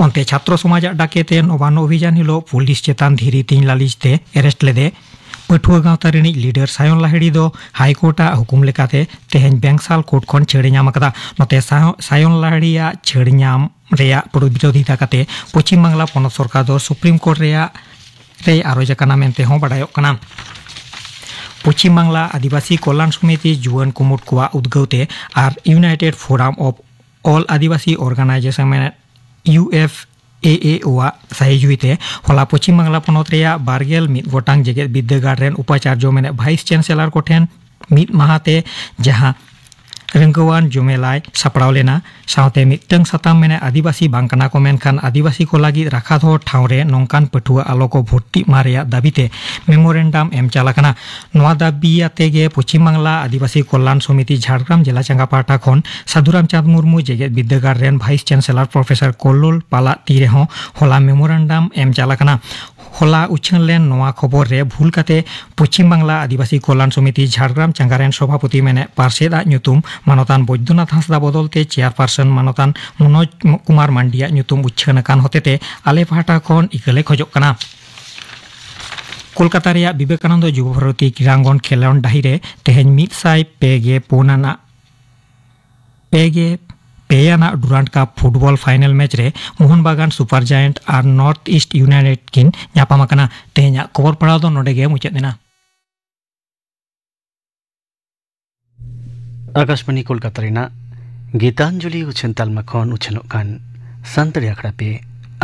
ᱚᱱᱛᱮ ᱪᱷᱟᱛᱨᱚ ᱥᱚᱢᱟᱡᱟᱜ ᱰᱟᱠᱮ ᱛᱮ ᱱᱚᱵᱟᱱᱱᱚ ᱚᱵᱷᱤᱡᱟᱱ ᱦᱤᱞᱳᱜ ᱯᱩᱞᱤᱥ ᱪᱮᱛᱟᱱ ᱫᱷᱤᱨᱤ ᱛᱤᱧ ᱞᱟᱹᱞᱤᱥ ᱛᱮ ᱮᱨᱮᱥᱴ ᱞᱮᱫᱮ ᱯᱟᱹᱴᱷᱩᱣᱟᱹ ᱜᱟᱶᱛᱟ ᱨᱤᱱᱤᱡ ᱞᱤᱰᱟᱨ ᱥᱟᱭᱚᱱ ᱞᱟᱦᱤᱲᱤ ᱫᱚ ᱦᱟᱭ ᱠᱳᱨᱴ ᱟᱜ ᱦᱩᱠᱩᱢ ᱞᱮᱠᱟᱛᱮ ᱛᱮᱦᱮᱧ ᱵᱮᱝᱥᱟᱞ ᱠᱳᱨᱴ ᱠᱷᱚᱱ ᱪᱷᱟᱹᱲ ᱮ ᱧᱟᱢ ᱟᱠᱟᱫᱟ᱾ ᱱᱚᱛᱮ ᱥᱟᱭᱚ-, ᱥᱟᱭᱚᱱ ᱞᱟᱦᱤᱲᱤᱭᱟᱜ ᱪᱷᱟᱹᱲ ᱧᱟᱢ ᱨᱮᱭᱟᱜ ᱵᱤᱨᱳᱫᱷᱤᱛᱟ ᱠᱟᱛᱮ ᱯᱚᱪᱷᱤᱢ ᱵᱟᱝᱞᱟ ᱯᱚᱱᱚᱛ ᱥᱚᱨᱠᱟᱨ ᱫᱚ ᱥᱩᱯᱨᱤᱢ ᱠᱳᱨᱴ ᱨᱮᱭᱟᱜ ᱨᱮᱭ ᱟᱨᱚᱡ ᱟᱠᱟᱱᱟ ᱢᱮᱱᱛᱮ ᱦᱚᱸ ᱵᱟᱰᱟᱭᱚᱜ ᱠᱟᱱᱟ᱾ ᱯᱚᱪᱷᱤᱢ ᱵᱟᱝᱞᱟ ᱟᱹᱫᱤᱵᱟᱹᱥᱤ ᱠᱚᱞᱭᱟᱱ ᱥᱚᱢᱤᱛᱤ ᱡᱩᱣᱟᱹᱱ ᱠᱩᱢᱩᱴ ᱠᱚᱣᱟᱜ ᱩᱫᱽᱜᱟᱹᱣ ᱛᱮ ᱟᱨ United Forum of All Adivasi Organization ᱢᱮᱱᱮᱫ ᱤᱭᱩ ᱮᱯᱷ ᱮ ᱮ ᱳ ᱟᱜ ᱥᱟᱹᱦᱤᱡᱩᱦᱤ ᱛᱮ ᱦᱚᱞᱟ ᱯᱚᱪᱷᱤᱢ ᱵᱟᱝᱞᱟ ᱯᱚᱱᱚᱛ ᱨᱮᱭᱟᱜ ᱵᱟᱨᱜᱮᱞ ᱢᱤᱫ ᱜᱚᱴᱟᱝ ᱡᱮᱜᱮᱛ ᱵᱤᱨᱫᱟᱹᱜᱟᱲ ᱨᱮᱱ ᱩᱯᱟᱪᱟᱨᱡᱚ ᱢᱮᱱᱮᱫ ᱵᱷᱟᱭᱤᱥ ᱪᱟᱱᱥᱮᱞᱚᱨ ᱠᱚᱴᱷᱮᱱ ᱢᱤᱫ ᱢᱟᱦᱟ ᱛᱮ ᱡᱟᱦᱟᱸ ᱨᱟᱹᱝᱜᱟᱹᱣᱟᱱ ᱡᱩᱢᱮᱞᱟᱭ ᱥᱟᱯᱲᱟᱣ ᱞᱮᱱᱟ᱾ ᱥᱟᱶᱛᱮ ᱢᱤᱫᱴᱟᱝ ᱥᱟᱛᱟᱢ ᱢᱮᱱᱮᱫ ᱟᱹᱫᱤᱵᱟᱹᱥᱤ ᱵᱟᱝ ᱠᱟᱱᱟ ᱠᱚ, ᱢᱮᱱᱠᱷᱟᱱ ᱟᱹᱫᱤᱵᱟᱹᱥᱤ ᱠᱚ ᱞᱟᱹᱜᱤᱫ ᱨᱟᱠᱷᱟ ᱫᱚᱦᱚ ᱴᱷᱟᱶ ᱨᱮ ᱱᱚᱝᱠᱟᱱ ᱯᱟᱹᱴᱷᱩᱣᱟᱹ ᱟᱞᱚ ᱠᱚ ᱵᱷᱚᱨᱛᱤᱜ ᱢᱟ ᱨᱮᱭᱟᱜ ᱫᱟᱹᱵᱤ ᱛᱮ ᱢᱮᱢᱳᱨᱮᱱᱰᱟᱢ ᱮᱢ ᱪᱟᱞ ᱟᱠᱟᱱᱟ᱾ ᱱᱚᱣᱟ ᱫᱟᱹᱵᱤ ᱟᱛᱮ ᱜᱮ ᱯᱚᱪᱷᱤᱢ ᱵᱟᱝᱞᱟ ᱟᱹᱫᱤᱵᱟᱹᱥᱤ ᱠᱚᱞᱭᱟᱱ ᱥᱚᱢᱤᱛᱤ ᱡᱷᱟᱲᱜᱨᱟᱢ ᱡᱮᱞᱟ ᱪᱟᱸᱜᱟ ᱯᱟᱦᱴᱟ ᱠᱷᱚᱱ ᱥᱟᱹᱫᱷᱩ ᱨᱟᱢᱪᱟᱸᱫᱽ ᱢᱩᱨᱢᱩ ᱡᱮᱜᱮᱛ ᱵᱤᱨᱫᱟᱹᱜᱟᱲ ᱨᱮᱱ ᱵᱷᱟᱭᱤᱥ ᱪᱟᱱᱥᱮᱞᱚᱨ ᱯᱨᱚᱯᱷᱮᱥᱚᱨ ᱠᱚᱞᱞᱳᱞ ᱯᱟᱞᱟᱜ ᱛᱤ ᱨᱮᱦᱚᱸ ᱦᱚᱞᱟ ᱢᱮᱢᱳᱨᱮᱱᱰᱟᱢ ᱮᱢ ᱪᱟᱞ ᱟᱠᱟᱱᱟ᱾ ᱦᱚᱞᱟ ᱩᱪᱷᱟᱹᱱ ᱞᱮᱱ ᱱᱚᱣᱟ ᱠᱷᱚᱵᱚᱨ ᱨᱮ ᱵᱷᱩᱞ ᱠᱟᱛᱮ ᱯᱚᱪᱷᱤᱢ ᱵᱟᱝᱞᱟ ᱟᱹᱫᱤᱵᱟᱹᱥᱤ ᱠᱚᱞᱭᱟᱱ ᱥᱚᱢᱤᱛᱤ ᱡᱷᱟᱲᱜᱨᱟᱢ ᱪᱟᱸᱜᱟ ᱨᱮᱱ ᱥᱚᱵᱷᱟᱯᱚᱛᱤ ᱢᱮᱱᱮᱫ ᱯᱟᱨᱥᱮᱫ ᱟᱜ ᱧᱩᱛᱩᱢ ᱢᱟᱱᱚᱛᱟᱱ ᱵᱳᱭᱫᱚᱱᱟᱛᱷ ᱦᱟᱸᱥᱫᱟ ᱵᱚᱫᱚᱞ ᱛᱮ ᱪᱮᱭᱟᱨᱯᱟᱨᱥᱚᱱ ᱢᱟᱱᱚᱛᱟᱱ ᱢᱚᱱᱳᱡᱽ ᱠᱩᱢᱟᱨ ᱢᱟᱱᱰᱤᱭᱟᱜ ᱧᱩᱛᱩᱢ ᱩᱪᱷᱟᱹᱱ ᱟᱠᱟᱱ ᱦᱚᱛᱮᱛᱮ ᱟᱞᱮ ᱯᱟᱦᱴᱟ ᱠᱷᱚᱱ ᱤᱠᱟᱹ ᱞᱮ ᱠᱷᱚᱡᱚᱜ ᱠᱟᱱᱟ᱾ ᱠᱳᱞᱠᱟᱛᱟ ᱨᱮᱭᱟᱜ ᱵᱤᱵᱮᱠᱟᱱᱚᱱᱫᱚ ᱡᱩᱵᱚ ᱵᱷᱟᱨᱚᱛᱤ ᱠᱨᱤᱲᱟᱝᱜᱚᱱ ᱠᱷᱮᱞᱳᱸᱰ ᱰᱟᱹᱦᱤ ᱨᱮ ᱛᱮᱦᱮᱧ ᱢᱤᱫ ᱥᱟᱭ ᱯᱮ ᱜᱮ ᱯᱩᱱ ᱟᱱᱟᱜ ᱯᱮ ᱜᱮ ᱯᱮ ᱟᱱᱟᱜ ᱰᱩᱨᱟᱱᱰ ᱠᱟᱯ ᱯᱷᱩᱴᱵᱚᱞ ᱯᱷᱟᱭᱱᱮᱞ ᱢᱮᱪ ᱨᱮ ᱢᱳᱦᱚᱱ ᱵᱟᱜᱟᱱ ᱥᱩᱯᱟᱨ ᱡᱟᱭᱮᱱᱴ ᱟᱨ ᱱᱚᱨᱛᱷ ᱤᱥᱴ ᱤᱭᱩᱱᱟᱭᱴᱮᱰ ᱠᱤᱱ ᱧᱟᱯᱟᱢ ᱟᱠᱟᱱᱟ᱾ ᱛᱮᱦᱮᱧᱟᱜ ᱠᱷᱚᱵᱚᱨ ᱯᱟᱲᱦᱟᱣ ᱫᱚ ᱱᱚᱰᱮ ᱜᱮ ᱢᱩᱪᱟᱹᱫ ᱮᱱᱟ᱾ ᱟᱠᱟᱥᱵᱟᱱᱤ ᱠᱳᱞᱠᱟᱛᱟ ᱨᱮᱱᱟᱜ ᱜᱤᱛᱟᱧᱡᱚᱞᱤ ᱩᱪᱷᱟᱹᱱ ᱛᱟᱞᱢᱟ ᱠᱷᱚᱱ ᱩᱪᱷᱟᱹᱱᱚᱜ ᱠᱟᱱ ᱥᱟᱱᱛᱟᱲᱤ ᱟᱠᱷᱲᱟ ᱯᱮ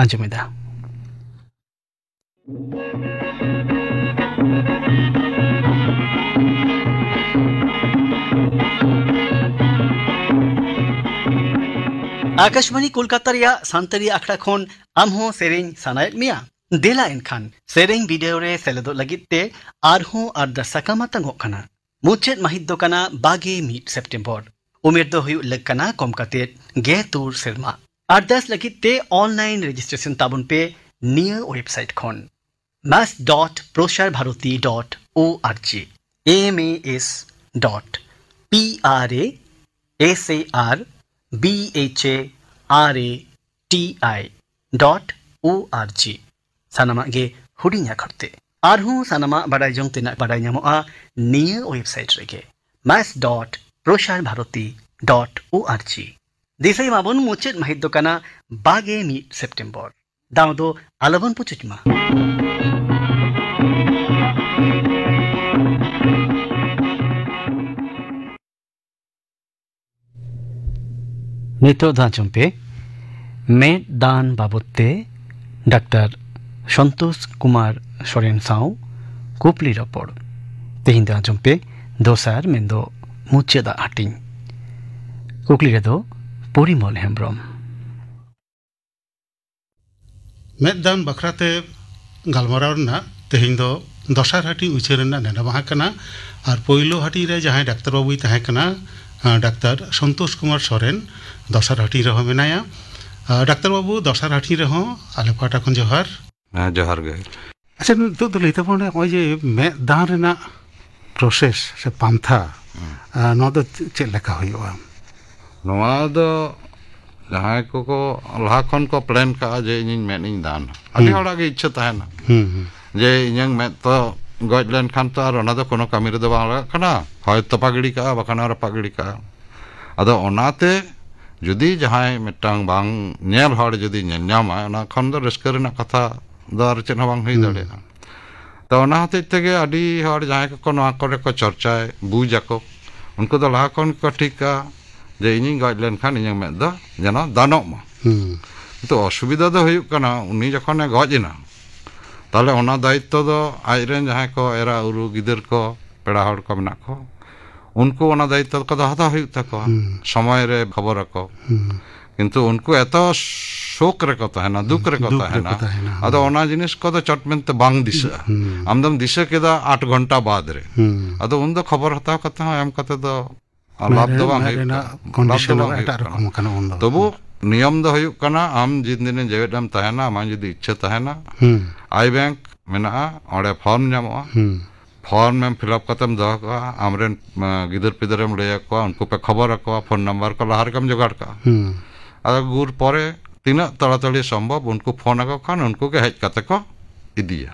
ᱟᱸᱡᱚᱢᱮᱫᱟ᱾ ᱟᱠᱟᱥᱵᱟᱱᱤ ᱠᱳᱞᱠᱟᱛᱟ ᱨᱮᱭᱟᱜ ᱥᱟᱱᱛᱟᱲᱤ ᱟᱠᱷᱲᱟ ᱠᱷᱚᱱ ᱟᱢ ᱦᱚᱸ ᱥᱮᱨᱮᱧ ᱥᱟᱱᱟᱭᱮᱫ ᱢᱮᱭᱟ? ᱫᱮᱞᱟ ᱮᱱᱠᱷᱟᱱ ᱥᱮᱨᱮᱧ ᱵᱤᱰᱟᱹᱣ ᱨᱮ ᱥᱮᱞᱮᱫᱚᱜ ᱞᱟᱹᱜᱤᱫ ᱛᱮ ᱟᱨᱦᱚᱸ ᱟᱨᱫᱟᱥ ᱥᱟᱠᱟᱢ ᱟᱛᱟᱝᱚᱜ ᱠᱟᱱᱟ᱾ ᱢᱩᱪᱟᱹᱫ ᱢᱟᱹᱦᱤᱛ ᱫᱚ ᱠᱟᱱᱟ ᱵᱟᱜᱮ ᱢᱤᱫ ᱥᱮᱯᱴᱮᱢᱵᱚᱨ᱾ ᱩᱢᱮᱨ ᱫᱚ ᱦᱩᱭᱩᱜ ᱞᱟᱹᱠ ᱠᱟᱱᱟ ᱠᱚᱢ ᱠᱟᱛᱮ ᱜᱮ ᱛᱩᱨ ᱥᱮᱨᱢᱟ᱾ ᱟᱨᱫᱟᱥ ᱞᱟᱹᱜᱤᱫ ᱛᱮ online registration ᱛᱟᱵᱚᱱ ᱯᱮ ᱱᱤᱭᱟᱹ website ᱠᱷᱚᱱ, maths dot prosar bharati dot org, M A S dot P R A S A R B H A R A T I dot org᱾ ᱥᱟᱱᱟᱢᱟᱜ ᱜᱮ ᱦᱩᱰᱤᱧ ᱟᱠᱷᱚᱨ ᱛᱮ᱾ ᱟᱨᱦᱚᱸ ᱥᱟᱱᱟᱢᱟᱜ ᱵᱟᱰᱟᱭ ᱡᱚᱝ ᱛᱮᱱᱟᱜ ᱵᱟᱰᱟᱭ ᱧᱟᱢᱚᱜᱼᱟ ᱱᱤᱭᱟᱹ website ᱨᱮᱜᱮ, maths dot prosar bharati dot org᱾ ᱫᱤᱥᱟᱹᱭ ᱢᱟᱵᱚᱱ, ᱢᱩᱪᱟᱹᱫ ᱢᱟᱹᱦᱤᱛ ᱫᱚ ᱠᱟᱱᱟ ᱵᱟᱜᱮ ᱢᱤᱫ ᱥᱮᱯᱴᱮᱢᱵᱚᱨ᱾ ᱫᱟᱣ ᱫᱚ ᱟᱞᱚᱵᱚᱱ ᱯᱩᱪᱩᱡ ᱢᱟ᱾ ᱱᱤᱛᱚᱜ ᱫᱚ ᱟᱸᱡᱚᱢ ᱯᱮ, ᱢᱮᱫ ᱫᱟᱱ ᱵᱟᱵᱚᱫ ᱛᱮ ᱰᱟᱠᱛᱟᱨ ᱥᱚᱱᱛᱳᱥ ᱠᱩᱢᱟᱨ ᱥᱚᱨᱮᱱ ᱥᱟᱶ ᱠᱩᱠᱞᱤ ᱨᱚᱯᱚᱲ᱾ ᱛᱮᱦᱮᱧ ᱫᱚ ᱟᱸᱡᱚᱢ ᱯᱮ ᱫᱚᱥᱟᱨ, ᱢᱮᱱᱫᱚ ᱢᱩᱪᱟᱹᱫᱟᱜ ᱦᱟᱹᱴᱤᱧ᱾ ᱠᱩᱠᱞᱤ ᱨᱮᱫᱚ ᱯᱚᱨᱤᱢᱚᱞ ᱦᱮᱢᱵᱨᱚᱢ᱾ ᱢᱮᱫ ᱫᱟᱱ ᱵᱟᱠᱷᱨᱟᱛᱮ ᱜᱟᱞᱢᱟᱨᱟᱣ ᱨᱮᱱᱟᱜ ᱛᱮᱦᱮᱧ ᱫᱚ ᱫᱚᱥᱟᱨ ᱦᱟᱹᱴᱤᱧ ᱩᱪᱷᱟᱹᱱ ᱨᱮᱱᱟᱜ ᱱᱮᱰᱟ ᱢᱟᱦᱟ ᱠᱟᱱᱟ᱾ ᱟᱨ ᱯᱳᱭᱞᱳ ᱦᱟᱹᱴᱤᱧ ᱨᱮ ᱡᱟᱦᱟᱸᱭ ᱰᱟᱠᱛᱟᱨ ᱵᱟᱹᱵᱩᱭ ᱛᱟᱦᱮᱸ ᱠᱟᱱᱟ, ᱟᱸ, ᱰᱟᱠᱛᱟᱨ ᱥᱚᱱᱛᱳᱥ ᱠᱩᱢᱟᱨ ᱥᱚᱨᱮᱱ, ᱫᱚᱥᱟᱨ ᱦᱟᱹᱴᱤᱧ ᱨᱮᱦᱚᱸ ᱢᱮᱱᱟᱭᱟ᱾ ᱟᱸ, ᱰᱟᱠᱛᱟᱨ ᱵᱟᱹᱵᱩ, ᱫᱚᱥᱟᱨ ᱦᱟᱹᱴᱤᱧ ᱨᱮᱦᱚᱸ ᱟᱞᱮ ᱯᱟᱦᱴᱟ ᱠᱷᱚᱱ ᱡᱚᱦᱟᱨ᱾ ᱦᱮᱸ, ᱡᱚᱦᱟᱨ ᱜᱮ᱾ ᱟᱪᱪᱷᱟ, ᱱᱤᱛᱚᱜ ᱫᱚ ᱞᱟᱹᱭ ᱛᱟᱵᱚᱱ ᱱᱚᱜᱼᱚᱭ ᱡᱮ ᱢᱮᱫ ᱫᱟᱱ ᱨᱮᱱᱟᱜ process ᱥᱮ ᱯᱟᱱᱛᱷᱟ, ᱦᱩᱸ᱾ ᱟᱸ, ᱱᱚᱣᱟ ᱫᱚ ᱪᱮᱫ ᱪᱮᱫ ᱞᱮᱠᱟ ᱦᱩᱭᱩᱜᱼᱟ? ᱱᱚᱣᱟ ᱫᱚ ᱡᱟᱦᱟᱸᱭ ᱠᱚᱠᱚ ᱞᱟᱦᱟ ᱠᱷᱚᱱ ᱠᱚ plan ᱠᱟᱜᱼᱟ ᱡᱮ ᱤᱧᱤᱧ ᱢᱮᱫ ᱤᱧ ᱫᱟᱱᱟ, ᱟᱹᱰᱤ ᱦᱩᱸ᱾ ᱦᱚᱲᱟᱜ ᱜᱮ ᱤᱪᱪᱷᱟᱹ ᱛᱟᱦᱮᱱᱟ ᱦᱩᱸ, ᱦᱩᱸ᱾ ᱡᱮ ᱤᱧᱟᱹᱝ ᱢᱮᱫ ᱛᱚ ᱜᱚᱡ ᱞᱮᱱᱠᱷᱟᱱ ᱛᱚ ᱟᱨ ᱚᱱᱟ ᱫᱚ ᱠᱳᱱᱳ ᱠᱟᱹᱢᱤ ᱨᱮᱫᱚ ᱵᱟᱝ ᱞᱟᱜᱟᱜ ᱠᱟᱱᱟ, ᱦᱚᱭ ᱛᱚᱯᱟ ᱜᱤᱰᱤ ᱠᱟᱜᱼᱟ, ᱵᱟᱠᱷᱟᱱ ᱟᱨ ᱨᱟᱯᱟᱜ ᱜᱤᱰᱤ ᱠᱟᱜᱼᱟ᱾ ᱟᱫᱚ ᱚᱱᱟᱛᱮ ᱡᱩᱫᱤ ᱡᱟᱦᱟᱸᱭ ᱢᱤᱫᱴᱟᱝ ᱵᱟᱝ ᱧᱮᱞ ᱦᱚᱲ ᱡᱩᱫᱤ ᱧᱮᱞ ᱧᱟᱢᱟᱭ, ᱚᱱᱟ ᱠᱷᱚᱱ ᱫᱚ ᱨᱟᱹᱥᱠᱟᱹ ᱨᱮᱱᱟᱜ ᱠᱟᱛᱷᱟ ᱫᱚ ᱟᱨ ᱪᱮᱫ ᱦᱚᱸ ᱵᱟᱝ ᱦᱩᱭ ᱦᱩᱸ᱾ ᱫᱟᱲᱮᱭᱟᱜᱼᱟ᱾ ᱛᱚ ᱚᱱᱟ ᱦᱚᱛᱮᱡ ᱛᱮᱜᱮ ᱟᱹᱰᱤ ᱦᱚᱲ ᱡᱟᱦᱟᱸᱭ ᱠᱚᱠᱚ ᱱᱚᱣᱟ ᱠᱚᱨᱮ ᱠᱚ ᱪᱚᱨᱪᱟᱭ, ᱵᱩᱡᱽ ᱟᱠᱚ, ᱩᱱᱠᱩ ᱫᱚ ᱞᱟᱦᱟ ᱠᱷᱚᱱ ᱜᱮᱠᱚ ᱴᱷᱤᱠ ᱠᱟᱜᱼᱟ ᱡᱮ ᱤᱧᱤᱧ ᱜᱚᱡ ᱞᱮᱱᱠᱷᱟᱱ ᱤᱧᱟᱹᱜ ᱢᱮᱫ ᱫᱚ ᱡᱮᱱᱚ ᱫᱟᱱᱚᱜ ᱢᱟ᱾ ᱦᱩᱸ᱾ ᱠᱤᱱᱛᱩ ᱚᱥᱩᱵᱤᱫᱷᱟ ᱫᱚ ᱦᱩᱭᱩᱜ ᱠᱟᱱᱟ, ᱩᱱᱤ ᱡᱚᱠᱷᱚᱱᱮ ᱜᱚᱡ ᱮᱱᱟ, ᱛᱟᱦᱚᱞᱮ ᱚᱱᱟ ᱫᱟᱭᱤᱛᱛᱚ ᱫᱚ ᱟᱡᱨᱮᱱ ᱡᱟᱦᱟᱸᱭ ᱠᱚ ᱮᱨᱟ ᱩᱨᱩ, ᱜᱤᱫᱟᱹᱨ ᱠᱚ, ᱯᱮᱲᱟ ᱦᱚᱲ ᱠᱚ ᱢᱮᱱᱟᱜ ᱠᱚ, ᱩᱱᱠᱩ ᱚᱱᱟ ᱫᱟᱭᱤᱛᱛᱚ ᱠᱚᱫᱚ ᱦᱟᱛᱟᱣ ᱦᱩᱭᱩᱜ ᱛᱟᱠᱚᱣᱟ᱾ ᱦᱩᱸ᱾ ᱥᱚᱢᱚᱭ ᱨᱮ ᱠᱷᱚᱵᱚᱨ ᱟᱠᱚ᱾ ᱦᱩᱸ᱾ ᱠᱤᱱᱛᱩ ᱩᱱᱠᱩ ᱮᱛᱚ ᱥᱳᱠ ᱨᱮᱠᱚ ᱛᱟᱦᱮᱱᱟ, ᱫᱩᱠ ᱨᱮᱠᱚ ᱫᱩᱠ ᱨᱮᱠᱚ ᱛᱟᱦᱮᱱᱟ᱾ ᱛᱟᱦᱮᱱᱟ, ᱟᱫᱚ ᱦᱮᱸ᱾ ᱚᱱᱟ ᱡᱤᱱᱤᱥ ᱠᱚᱫᱚ ᱪᱚᱴ ᱢᱮᱱᱛᱮ ᱵᱟᱝ ᱫᱤᱥᱟᱹᱜᱼᱟ᱾ ᱦᱩᱸ᱾ ᱟᱢ ᱫᱚᱢ ᱫᱤᱥᱟᱹ ᱠᱮᱫᱟ ᱟᱴ ᱜᱷᱚᱱᱴᱟ ᱵᱟᱫᱽ ᱨᱮ᱾ ᱦᱩᱸ᱾ ᱟᱫᱚ ᱩᱱᱫᱚ ᱠᱷᱚᱵᱚᱨ ᱦᱟᱛᱟᱣ ᱠᱟᱛᱮ ᱦᱚᱸ ᱮᱢ ᱠᱟᱛᱮ ᱫᱚ ᱞᱟᱵᱷ ᱫᱚ ᱵᱟᱝ ᱦᱩᱭᱩᱜ ᱠᱟᱱᱟ᱾ ᱞᱟᱵᱷ ᱫᱚ ᱵᱟᱝ ᱦᱩᱭᱩᱜ ᱠᱟᱱᱟ᱾ ᱛᱚᱵᱩ ᱱᱤᱭᱚᱢ ᱫᱚ ᱦᱩᱭᱩᱜ ᱠᱟᱱᱟ, ᱟᱢ ᱡᱤᱱ ᱫᱤᱱ ᱡᱮᱣᱮᱫ ᱮᱢ ᱛᱟᱦᱮᱱᱟ, ᱟᱢᱟᱜ ᱡᱩᱫᱤ ᱤᱪᱪᱷᱟᱹ ᱛᱟᱦᱮᱱᱟ, ᱦᱩᱸ᱾ ᱟᱭ ᱵᱮᱝᱠ ᱢᱮᱱᱟᱜᱼᱟ, ᱚᱸᱰᱮ ᱯᱷᱚᱨᱢ ᱧᱟᱢᱚᱜᱼᱟ᱾ ᱦᱩᱸ᱾ ᱯᱷᱚᱨᱢ ᱮᱢ ᱯᱷᱤᱞᱟᱯ ᱠᱟᱛᱮᱢ ᱫᱚᱦᱚ ᱠᱟᱜᱼᱟ, ᱟᱢᱨᱮᱱ, ᱟ, ᱜᱤᱫᱟᱹᱨ ᱯᱤᱫᱟᱹᱨᱮᱢ ᱞᱟᱹᱭ ᱟᱠᱚᱣᱟ, ᱩᱱᱠᱩ ᱯᱮ ᱠᱷᱚᱵᱚᱨ ᱟᱠᱚᱣᱟ, ᱯᱷᱳᱱ ᱱᱟᱢᱵᱟᱨ ᱠᱚ ᱞᱟᱦᱟ ᱨᱮᱜᱮᱢ ᱡᱚᱜᱟᱲ ᱠᱟᱜᱼᱟ᱾ ᱦᱩᱸ᱾ ᱟᱫᱚ ᱜᱩᱨ ᱯᱚᱨᱮ ᱛᱤᱱᱟᱹᱜ ᱛᱟᱲᱟᱛᱟᱲᱤ ᱥᱚᱢᱵᱷᱚᱵ ᱩᱱᱠᱩ ᱯᱷᱳᱱ ᱟᱠᱚ ᱠᱷᱟᱱ ᱩᱱᱠᱩ ᱜᱮ ᱦᱮᱡ ᱠᱟᱛᱮ ᱠᱚ ᱤᱫᱤᱭᱟ᱾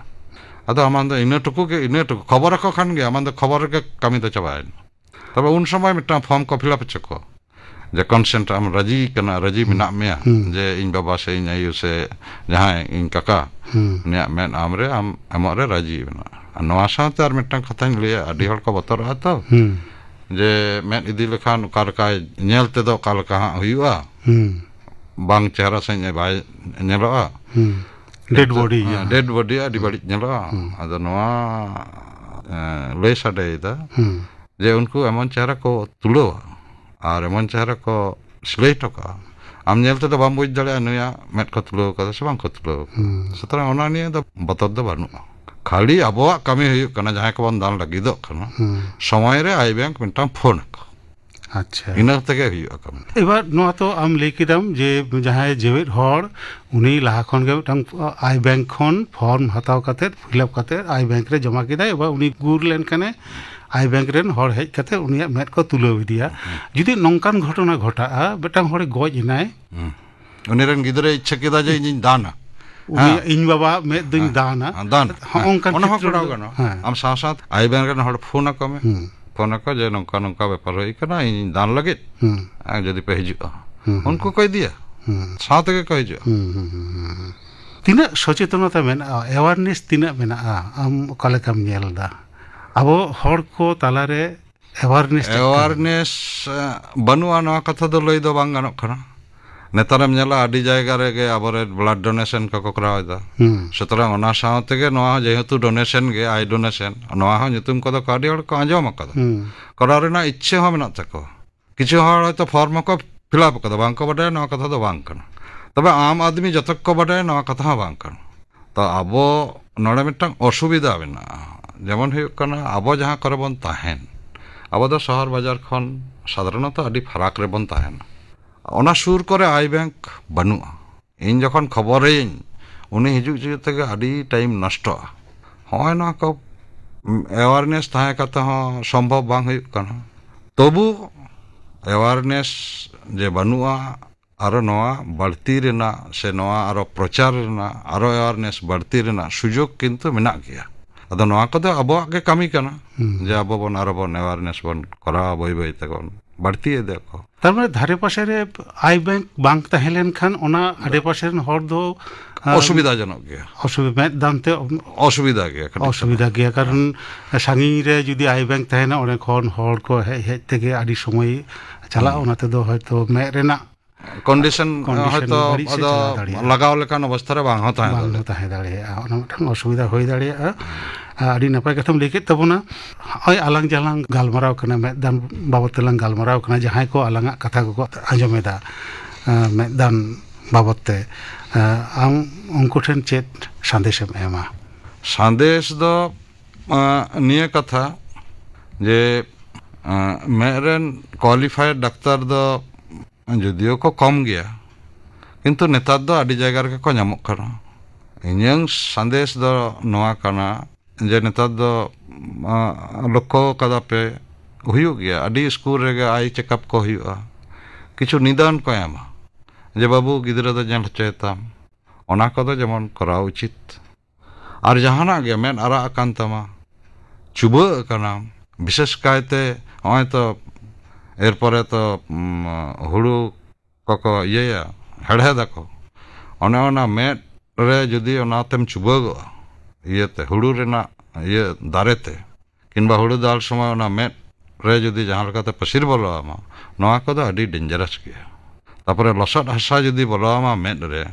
ᱟᱫᱚ ᱟᱢᱟᱜ ᱫᱚ ᱤᱱᱟᱹ ᱴᱩᱠᱩ ᱜᱮ, ᱤᱱᱟᱹ ᱴᱩᱠᱩ ᱠᱷᱚᱵᱚᱨ ᱟᱠᱚ ᱠᱷᱟᱱ ᱜᱮ ᱟᱢᱟᱜ ᱫᱚ ᱠᱷᱚᱵᱚᱨ ᱨᱮᱜᱮ ᱠᱟᱹᱢᱤ ᱫᱚ ᱪᱟᱵᱟᱭᱮᱱᱟ᱾ ᱛᱚᱵᱮ ᱩᱱ ᱥᱚᱢᱚᱭ ᱢᱤᱫᱴᱟᱝ ᱯᱷᱚᱨᱢ ᱠᱚ ᱯᱷᱤᱞᱟᱯ ᱦᱚᱪᱚ ᱠᱚ, ᱡᱮ ᱠᱚᱱᱥᱮᱱᱴ ᱟᱢ ᱨᱟᱹᱡᱤ ᱠᱟᱱᱟ, ᱨᱟᱹᱡᱤ ᱦᱩᱸ᱾ ᱢᱮᱱᱟᱜ ᱢᱮᱭᱟ, ᱦᱩᱸ᱾ ᱡᱮ ᱤᱧ ᱵᱟᱵᱟ ᱥᱮ ᱤᱧ ᱟᱭᱳ ᱥᱮ ᱡᱟᱦᱟᱸᱭ ᱤᱧ ᱠᱟᱠᱟ, ᱦᱩᱸ᱾ ᱩᱱᱤᱭᱟᱜ ᱢᱮᱫ ᱟᱢ ᱨᱮ, ᱟᱢ ᱮᱢᱚᱜ ᱨᱮ ᱨᱟᱹᱡᱤ ᱢᱮᱱᱟᱜᱼᱟ᱾ ᱟᱨ ᱱᱚᱣᱟ ᱥᱟᱶᱛᱮ ᱟᱨ ᱢᱤᱫᱴᱟᱝ ᱠᱟᱛᱷᱟᱧ ᱞᱟᱹᱭᱟ, ᱟᱹᱰᱤ ᱦᱚᱲ ᱠᱚ ᱵᱚᱛᱚᱨᱚᱜᱼᱟ ᱛᱚ, ᱦᱩᱸ᱾ ᱡᱮ ᱢᱮᱫ ᱤᱫᱤ ᱞᱮᱠᱷᱟᱱ ᱚᱠᱟ ᱞᱮᱠᱟ ᱧᱮᱞ ᱛᱮᱫᱚ ᱚᱠᱟ ᱞᱮᱠᱟ ᱦᱟᱸᱜ ᱦᱩᱭᱩᱜᱼᱟ, ᱦᱩᱸ᱾ ᱵᱟᱝ ᱪᱮᱦᱨᱟ ᱥᱟᱺᱦᱤᱡ ᱮ ᱵᱟᱭ ᱧᱮᱞᱚᱜᱼᱟ᱾ ᱦᱩᱸ᱾ ᱰᱮᱰ ᱵᱚᱰᱤ, ᱦᱮᱸ, ᱦᱮᱸ᱾ ᱰᱮᱰ ᱵᱚᱰᱤ ᱟᱹᱰᱤ ᱦᱩᱸ᱾ ᱵᱟᱹᱲᱤᱡ ᱧᱮᱞᱚᱜᱼᱟ᱾ ᱦᱩᱸ᱾ ᱟᱫᱚ ᱱᱚᱣᱟ, ᱮ, ᱞᱟᱹᱭ ᱥᱟᱰᱮᱭᱮᱫᱟ ᱦᱩᱸ᱾ ᱡᱮ ᱩᱱᱠᱩ ᱮᱢᱚᱱ ᱪᱮᱦᱨᱟ ᱠᱚ ᱛᱩᱞᱟᱹᱣᱟ ᱟᱨ ᱮᱢᱚᱱ ᱪᱮᱦᱨᱟ ᱠᱚ ᱥᱤᱞᱟᱹᱭ ᱦᱚᱴᱚ ᱠᱟᱜᱼᱟ, ᱟᱢ ᱧᱮᱞ ᱛᱮᱫᱚ ᱵᱟᱢ ᱵᱩᱡᱽ ᱫᱟᱲᱮᱭᱟᱜᱼᱟ ᱱᱩᱭᱟᱜ ᱢᱮᱫ ᱠᱚ ᱛᱩᱞᱟᱹᱣ ᱠᱟᱫᱟ ᱥᱮ ᱵᱟᱝ ᱠᱚ ᱛᱩᱞᱟᱹᱣ ᱠᱟᱫᱟ᱾ ᱦᱩᱸ᱾ ᱥᱩᱛᱚᱨᱟᱝ ᱚᱱᱟ ᱱᱤᱭᱮ ᱫᱚ ᱵᱚᱛᱚᱨ ᱫᱚ ᱵᱟᱹᱱᱩᱜᱼᱟ᱾ ᱠᱷᱟᱹᱞᱤ ᱟᱵᱚᱣᱟᱜ ᱠᱟᱹᱢᱤ ᱦᱩᱭᱩᱜ ᱠᱟᱱᱟ, ᱡᱟᱦᱟᱸᱭ ᱠᱚᱵᱚᱱ ᱫᱟᱱ ᱞᱟᱹᱜᱤᱫᱚᱜ ᱠᱟᱱᱟ, ᱦᱩᱸ᱾ ᱥᱚᱢᱚᱭ ᱨᱮ ᱟᱭ ᱵᱮᱝᱠ ᱢᱤᱫᱴᱟᱝ ᱯᱷᱳᱱ ᱟᱠᱚ᱾ ᱟᱪᱪᱷᱟ᱾ ᱤᱱᱟᱹ ᱛᱮᱜᱮ ᱦᱩᱭᱩᱜᱼᱟ ᱠᱟᱹᱢᱤ᱾ ᱮᱵᱟᱨ ᱱᱚᱣᱟ ᱛᱚ ᱟᱢ ᱞᱟᱹᱭ ᱠᱮᱫᱟᱢ ᱡᱮ ᱡᱟᱦᱟᱸᱭ ᱡᱮᱣᱮᱫ ᱦᱚᱲ, ᱩᱱᱤ ᱞᱟᱦᱟ ᱠᱷᱚᱱ ᱜᱮ ᱢᱤᱫᱴᱟᱝ ᱟᱭ ᱵᱮᱝᱠ ᱠᱷᱚᱱ ᱯᱷᱚᱨᱢ ᱦᱟᱛᱟᱣ ᱠᱟᱛᱮᱫ, ᱯᱷᱤᱞᱟᱯ ᱠᱟᱛᱮᱫ ᱟᱭ ᱵᱮᱝᱠ ᱨᱮ ᱡᱚᱢᱟ ᱠᱮᱫᱟᱭ᱾ ᱮᱵᱟᱨ ᱩᱱᱤ ᱜᱩᱨ ᱞᱮᱱᱠᱷᱟᱱᱮ ᱟᱭ ᱵᱮᱝᱠ ᱨᱮᱱ ᱦᱚᱲ ᱦᱮᱡ ᱠᱟᱛᱮᱫ ᱩᱱᱤᱭᱟᱜ ᱢᱮᱫ ᱠᱚ ᱛᱩᱞᱟᱹᱣ ᱤᱫᱤᱭᱟ᱾ ᱦᱩᱸ᱾ ᱡᱩᱫᱤ ᱱᱚᱝᱠᱟᱱ ᱜᱷᱚᱴᱚᱱᱟ ᱜᱷᱚᱴᱟᱜᱼᱟ, ᱢᱤᱫᱴᱟᱝ ᱦᱚᱲᱮ ᱜᱚᱡ ᱮᱱᱟᱭ, ᱦᱩᱸ᱾ ᱩᱱᱤ ᱨᱮᱱ ᱜᱤᱫᱽᱨᱟᱹᱭ ᱤᱪᱪᱷᱟᱹ ᱠᱮᱫᱟ ᱡᱮ ᱤᱧᱤᱧ ᱫᱟᱱᱟ᱾ ᱩᱱᱤ ᱦᱮᱸ᱾ ᱤᱧ ᱵᱟᱵᱟᱣᱟᱜ ᱢᱮᱫ ᱫᱚᱧ ᱦᱮᱸ᱾ ᱫᱟᱱᱟ᱾ ᱦᱮᱸ, ᱫᱟᱱ᱾ ᱦᱚᱸᱜᱼᱚ ᱦᱮᱸ᱾ ᱱᱚᱝᱠᱟᱱ ᱚᱱᱟ ᱦᱚᱸ ᱠᱷᱮᱛᱨᱚ ᱠᱚᱨᱟᱣ ᱨᱮᱫᱚ, ᱜᱟᱱᱚᱜᱼᱟ᱾ ᱦᱮᱸ᱾ ᱟᱢ ᱥᱟᱶ ᱥᱟᱶ ᱟᱭ ᱵᱮᱝᱠ ᱨᱮᱱ ᱦᱚᱲ ᱯᱷᱳᱱ ᱟᱠᱚ ᱢᱮ᱾ ᱦᱩᱸ᱾ ᱯᱷᱳᱱ ᱟᱠᱚ ᱡᱮ ᱱᱚᱝᱠᱟ ᱱᱚᱝᱠᱟ ᱵᱮᱯᱟᱨ ᱦᱩᱭ ᱠᱟᱱᱟ, ᱤᱧ ᱫᱟᱱ ᱞᱟᱹᱜᱤᱫ᱾ ᱦᱩᱸ᱾ ᱟᱨ ᱡᱩᱫᱤ ᱯᱮ ᱦᱤᱡᱩᱜᱼᱟ, ᱦᱩᱸ, ᱦᱩᱸ᱾ ᱩᱱᱠᱩ ᱠᱚ ᱤᱫᱤᱭᱟ᱾ ᱦᱩᱸ᱾ ᱥᱟᱶ ᱛᱮᱜᱮ ᱠᱚ ᱦᱤᱡᱩᱜᱼᱟ᱾ ᱦᱩᱸ, ᱦᱩᱸ, ᱦᱩᱸ, ᱦᱩᱸ, ᱦᱩᱸ᱾ ᱛᱤᱱᱟᱹᱜ ᱥᱚᱪᱮᱛᱚᱱᱚᱛᱟ ᱢᱮᱱᱟᱜᱼᱟ, ᱮᱣᱟᱨᱱᱮᱥ ᱛᱤᱱᱟᱹᱜ ᱢᱮᱱᱟᱜᱼᱟ, ᱟᱢ ᱚᱠᱟ ᱞᱮᱠᱟᱢ ᱧᱮᱞ ᱮᱫᱟ? ᱟᱵᱚ ᱦᱚᱲ ᱠᱚ ᱛᱟᱞᱟᱨᱮ ᱮᱣᱟᱨᱱᱮᱥ ᱪᱮᱫ ᱞᱮᱠᱟ? ᱮᱣᱟᱨᱱᱮᱥ, ᱮ, ᱵᱟᱹᱱᱩᱜᱼᱟ, ᱱᱚᱣᱟ ᱠᱟᱛᱷᱟ ᱫᱚ ᱞᱟᱹᱭ ᱫᱚ ᱵᱟᱝ ᱜᱟᱱᱚᱜ ᱠᱟᱱᱟ᱾ ᱱᱮᱛᱟᱨᱮᱢ ᱧᱮᱞᱟ ᱟᱹᱰᱤ ᱡᱟᱭᱜᱟ ᱨᱮᱜᱮ ᱟᱵᱚᱨᱮᱱ ᱵᱞᱟᱰ ᱰᱳᱱᱮᱥᱚᱱ ᱠᱚᱠᱚ ᱠᱚᱨᱟᱣ ᱮᱫᱟ᱾ ᱦᱩᱸ᱾ ᱥᱩᱛᱚᱨᱟᱝ ᱚᱱᱟ ᱥᱟᱶ ᱛᱮᱜᱮ ᱱᱚᱣᱟ ᱦᱚᱸ ᱡᱮᱦᱮᱛᱩ ᱰᱳᱱᱮᱥᱚᱱ ᱜᱮ, ᱟᱭ ᱰᱳᱱᱮᱥᱚᱱ, ᱱᱚᱣᱟ ᱦᱚᱸ ᱧᱩᱛᱩᱢ ᱠᱚᱫᱚ ᱠᱚ ᱟᱹᱰᱤ ᱦᱚᱲ ᱠᱚ ᱟᱸᱡᱚᱢ ᱟᱠᱟᱫᱟ᱾ ᱦᱩᱸ᱾ ᱠᱚᱨᱟᱣ ᱨᱮᱱᱟᱜ ᱤᱪᱪᱷᱟᱹ ᱦᱚᱸ ᱢᱮᱱᱟᱜ ᱛᱟᱠᱚᱣᱟ᱾ ᱠᱤᱪᱷᱩ ᱦᱚᱲ ᱦᱚᱭᱛᱳ ᱯᱷᱚᱨᱢ ᱦᱚᱸᱠᱚ ᱯᱷᱤᱞᱟᱯ ᱟᱠᱟᱫᱟ, ᱵᱟᱝ ᱠᱚ ᱵᱟᱰᱟᱭᱟ, ᱱᱚᱣᱟ ᱠᱟᱛᱷᱟ ᱫᱚ ᱵᱟᱝ ᱠᱟᱱᱟ᱾ ᱛᱚᱵᱮ ᱟᱢ ᱟᱫᱢᱤ ᱡᱚᱛᱚ ᱠᱚ ᱵᱟᱰᱟᱭᱟ, ᱱᱚᱣᱟ ᱠᱟᱛᱷᱟ ᱦᱚᱸ ᱵᱟᱝ ᱠᱟᱱᱟ᱾ ᱛᱚ ᱟᱵᱚ ᱱᱚᱰᱮ ᱢᱤᱫᱴᱟᱝ ᱚᱥᱩᱵᱤᱫᱷᱟ ᱢᱮᱱᱟᱜᱼᱟ᱾ ᱡᱮᱢᱚᱱ ᱦᱩᱭᱩᱜ ᱠᱟᱱᱟ, ᱟᱵᱚ ᱡᱟᱦᱟᱸ ᱠᱚᱨᱮ ᱵᱚᱱ ᱛᱟᱦᱮᱱ, ᱟᱵᱚ ᱫᱚ ᱥᱚᱦᱚᱨ ᱵᱟᱡᱟᱨ ᱠᱷᱚᱱ ᱥᱟᱫᱷᱟᱨᱚᱱᱚᱛᱚ ᱟᱹᱰᱤ ᱯᱷᱟᱨᱟᱠ ᱨᱮᱵᱚᱱ ᱛᱟᱦᱮᱱᱟ᱾ ᱚᱱᱟ ᱥᱩᱨ ᱠᱚᱨᱮ ᱟᱭ ᱵᱮᱝᱠ ᱵᱟᱹᱱᱩᱜᱼᱟ᱾ ᱤᱧ ᱡᱚᱠᱷᱚᱱ ᱠᱷᱚᱵᱚᱨᱟᱹᱧ, ᱩᱱᱤ ᱦᱤᱡᱩᱜ ᱦᱤᱡᱩᱜ ᱛᱮᱜᱮ ᱟᱹᱰᱤ ᱴᱟᱭᱤᱢ ᱱᱚᱥᱴᱚᱜᱼᱟ᱾ ᱦᱚᱸᱜᱼᱚᱭ ᱱᱚᱣᱟ ᱠᱚ ᱮᱣᱟᱨᱱᱮᱥ ᱛᱟᱦᱮᱸ ᱠᱟᱛᱮ ᱦᱚᱸ ᱥᱚᱢᱵᱷᱚᱵ ᱵᱟᱝ ᱦᱩᱭᱩᱜ ᱠᱟᱱᱟ᱾ ᱛᱚᱵᱩ ᱮᱣᱟᱨᱱᱮᱥ ᱡᱮ ᱵᱟᱹᱱᱩᱜᱼᱟ, ᱟᱨᱚ ᱱᱚᱣᱟ ᱵᱟᱹᱲᱛᱤ ᱨᱮᱱᱟᱜ ᱥᱮ ᱱᱚᱣᱟ ᱟᱨᱚ ᱯᱨᱚᱪᱟᱨ ᱨᱮᱱᱟᱜ, ᱟᱨᱚ ᱮᱣᱟᱨᱱᱮᱥ ᱵᱟᱹᱲᱛᱤ ᱨᱮᱱᱟᱜ ᱥᱩᱡᱳᱜᱽ ᱠᱤᱱᱛᱩ ᱢᱮᱱᱟᱜ ᱜᱮᱭᱟ᱾ ᱟᱫᱚ ᱱᱚᱣᱟ ᱠᱚᱫᱚ ᱟᱵᱚᱣᱟᱜ ᱜᱮ ᱠᱟᱹᱢᱤ ᱠᱟᱱᱟ, ᱦᱩᱸ᱾ ᱡᱮ ᱟᱵᱚ ᱵᱚᱱ ᱟᱨᱚ ᱵᱚᱱ ᱮᱣᱟᱨᱱᱮᱥ ᱵᱚᱱ ᱠᱚᱨᱟᱣᱟ, ᱵᱟᱹᱭ ᱵᱟᱹᱭ ᱛᱮᱵᱚᱱ ᱵᱟᱹᱲᱛᱤ ᱤᱫᱤᱭᱟᱠᱚ᱾ ᱛᱟᱨ ᱢᱟᱱᱮ ᱫᱷᱟᱨᱮ ᱯᱟᱥᱮ ᱨᱮ ᱟᱭ ᱵᱮᱝᱠ ᱵᱟᱝ ᱛᱟᱦᱮᱸ ᱞᱮᱱᱠᱷᱟᱱ ᱚᱱᱟ ᱟᱰᱮ ᱯᱟᱥᱮ ᱨᱮᱱ ᱦᱚᱲ ᱫᱚ, ᱟᱨ, ᱚᱥᱩᱵᱤᱫᱷᱟ ᱡᱚᱱᱚᱠ ᱜᱮᱭᱟ᱾ ᱚᱥᱩᱵᱤ-, ᱢᱮᱫ ᱫᱟᱱ ᱛᱮ ᱚᱥᱩᱵᱤᱫᱷᱟ ᱜᱮᱭᱟ, ᱠᱟᱹᱴᱤᱡ ᱚᱥᱩᱵᱤᱫᱷᱟ ᱜᱮᱭᱟ, ᱠᱟᱨᱚᱱ ᱥᱟᱺᱜᱤᱧ ᱨᱮ ᱡᱩᱫᱤ ᱟᱭ ᱵᱮᱝᱠ ᱛᱟᱦᱮᱱᱟ, ᱚᱸᱰᱮ ᱠᱷᱚᱱ ᱦᱚᱲ ᱠᱚ ᱦᱮᱡ ᱦᱮᱡ ᱛᱮᱜᱮ ᱟᱹᱰᱤ ᱥᱚᱢᱚᱭ ᱪᱟᱞᱟᱜᱼᱟ᱾ ᱦᱩᱸ᱾ ᱚᱱᱟ ᱛᱮᱫᱚ ᱦᱚᱭᱛᱚ ᱢᱮᱫ ᱨᱮᱱᱟᱜ ᱠᱚᱱᱰᱤᱥᱚᱱ, ᱠᱚᱱᱰᱤᱥᱚᱱ ᱦᱚᱭᱛᱚ ᱵᱟᱹᱲᱤᱡ ᱥᱮᱫ ᱟᱫᱚ ᱪᱟᱞᱟᱣ ᱫᱟᱲᱮᱭᱟᱜᱼᱟ᱾ ᱞᱟᱜᱟᱣ ᱞᱮᱠᱟᱱ ᱚᱵᱚᱥᱛᱷᱟ ᱨᱮ ᱵᱟᱝ ᱦᱚᱸ ᱛᱟᱦᱮᱸ ᱵᱟᱝ ᱫᱟᱲᱮᱭᱟᱜᱼᱟ᱾ ᱦᱚᱸ ᱛᱟᱦᱮᱸ ᱫᱟᱲᱮᱭᱟᱜᱼᱟ, ᱚᱱᱟ ᱢᱤᱫᱴᱟᱝ ᱚᱥᱩᱵᱤᱫᱷᱟ ᱦᱩᱭ ᱫᱟᱲᱮᱭᱟᱜᱼᱟ᱾ ᱟᱨ ᱟᱹᱰᱤ ᱱᱟᱯᱟᱭ ᱠᱟᱛᱷᱟᱢ ᱞᱟᱹᱭ ᱠᱮᱫ ᱛᱟᱵᱚᱱᱟ᱾ ᱱᱚᱜᱼᱚᱭ ᱟᱞᱟᱝ ᱡᱟᱦᱟᱸ ᱞᱟᱝ ᱜᱟᱞᱢᱟᱨᱟᱣ ᱠᱟᱱᱟ, ᱢᱮᱫ ᱫᱟᱱ ᱵᱟᱵᱚᱫ ᱛᱮᱞᱟᱝ ᱜᱟᱞᱢᱟᱨᱟᱣ ᱠᱟᱱᱟ, ᱡᱟᱦᱟᱸᱭ ᱠᱚ ᱟᱞᱟᱝᱟᱜ ᱠᱟᱛᱷᱟ ᱠᱚᱠᱚ ᱟᱸᱡᱚᱢ ᱮᱫᱟ, ᱟᱸ, ᱢᱮᱫ ᱫᱟᱱ ᱵᱟᱵᱚᱫ ᱛᱮ, ᱟᱸ, ᱟᱢ ᱩᱱᱠᱩ ᱴᱷᱮᱱ ᱪᱮᱫ ᱥᱟᱸᱫᱮᱥᱮᱢ ᱮᱢᱟ? ᱥᱟᱸᱫᱮᱥ ᱫᱚ, ᱟᱸ, ᱱᱤᱭᱟᱹ ᱠᱟᱛᱷᱟ ᱡᱮ, ᱟᱸ, ᱢᱮᱫ ᱨᱮᱱ ᱠᱳᱣᱟᱞᱤᱯᱷᱟᱭᱮᱰ ᱰᱟᱠᱛᱟᱨ ᱫᱚ ᱡᱩᱫᱤᱭᱳ ᱠᱚ ᱠᱚᱢ ᱜᱮᱭᱟ, ᱠᱤᱱᱛᱩ ᱱᱮᱛᱟᱨ ᱫᱚ ᱟᱹᱰᱤ ᱡᱟᱭᱜᱟ ᱨᱮᱜᱮ ᱠᱚ ᱧᱟᱢᱚᱜ ᱠᱟᱱᱟ᱾ ᱤᱧᱟᱹᱝ ᱥᱟᱸᱫᱮᱥ ᱫᱚ ᱱᱚᱣᱟ ᱠᱟᱱᱟ ᱡᱮ ᱱᱮᱛᱟᱨ ᱫᱚ, ᱟᱸ, ᱞᱚᱠᱠᱷᱚ ᱠᱟᱫᱟ ᱯᱮ, ᱦᱩᱭᱩᱜ ᱜᱮᱭᱟ, ᱟᱹᱰᱤ ᱥᱠᱩᱞ ᱨᱮᱜᱮ ᱟᱭ ᱪᱮᱠᱟᱯ ᱠᱚ ᱦᱩᱭᱩᱜᱼᱟ, ᱠᱤᱪᱷᱩ ᱱᱤᱫᱟᱱ ᱠᱚ ᱮᱢᱟ ᱡᱮ, "ᱵᱟᱹᱵᱩ, ᱜᱤᱫᱽᱨᱟᱹ ᱫᱚ ᱧᱮᱞ ᱦᱚᱪᱚᱭᱮ ᱛᱟᱢ", ᱚᱱᱟ ᱠᱚᱫᱚ ᱡᱮᱢᱚᱱ ᱠᱚᱨᱟᱣ ᱩᱪᱤᱛ᱾ ᱟᱨ ᱡᱟᱦᱟᱱᱟᱜ ᱜᱮ ᱢᱮᱫ ᱟᱨᱟᱜ ᱟᱠᱟᱱ ᱛᱟᱢᱟ, ᱪᱩᱵᱟᱹᱜ ᱟᱠᱟᱱᱟᱢ, ᱵᱤᱥᱮᱥ ᱠᱟᱭᱛᱮ ᱱᱚᱜᱼᱚᱭ ᱛᱚ, ᱮᱨᱯᱚᱨᱮ ᱛᱚ, ᱩᱢ, ᱦᱩᱲᱩ ᱠᱚᱠᱚ ᱤᱭᱟᱹᱭᱟ, ᱦᱮᱲᱦᱮᱫᱟᱠᱚ, ᱚᱱᱮ ᱚᱱᱟ ᱢᱮᱫ ᱨᱮ ᱡᱩᱫᱤ ᱚᱱᱟᱛᱮᱢ ᱪᱩᱵᱟᱹᱜᱚᱜᱼᱟ, ᱤᱭᱟᱹᱛᱮ, ᱦᱩᱲᱩ ᱨᱮᱱᱟᱜ ᱤᱭᱟᱹ ᱫᱟᱨᱮ ᱛᱮ, ᱠᱤᱝᱵᱟ ᱦᱩᱲᱩ ᱫᱟᱞ ᱥᱚᱢᱚᱭ ᱚᱱᱟ ᱢᱮᱫ ᱨᱮ ᱡᱩᱫᱤ ᱡᱟᱦᱟᱸ ᱞᱮᱠᱟᱛᱮ ᱯᱟᱹᱥᱤᱨ ᱵᱚᱞᱚ ᱟᱢᱟ, ᱱᱚᱣᱟ ᱠᱚᱫᱚ ᱟᱹᱰᱤ ᱰᱮᱧᱡᱟᱨᱟᱥ ᱜᱮᱭᱟ᱾ ᱛᱟᱯᱚᱨᱮ ᱞᱚᱥᱚᱫ ᱦᱟᱥᱟ ᱡᱩᱫᱤ ᱵᱚᱞᱚ ᱟᱢᱟ ᱢᱮᱫ ᱨᱮ,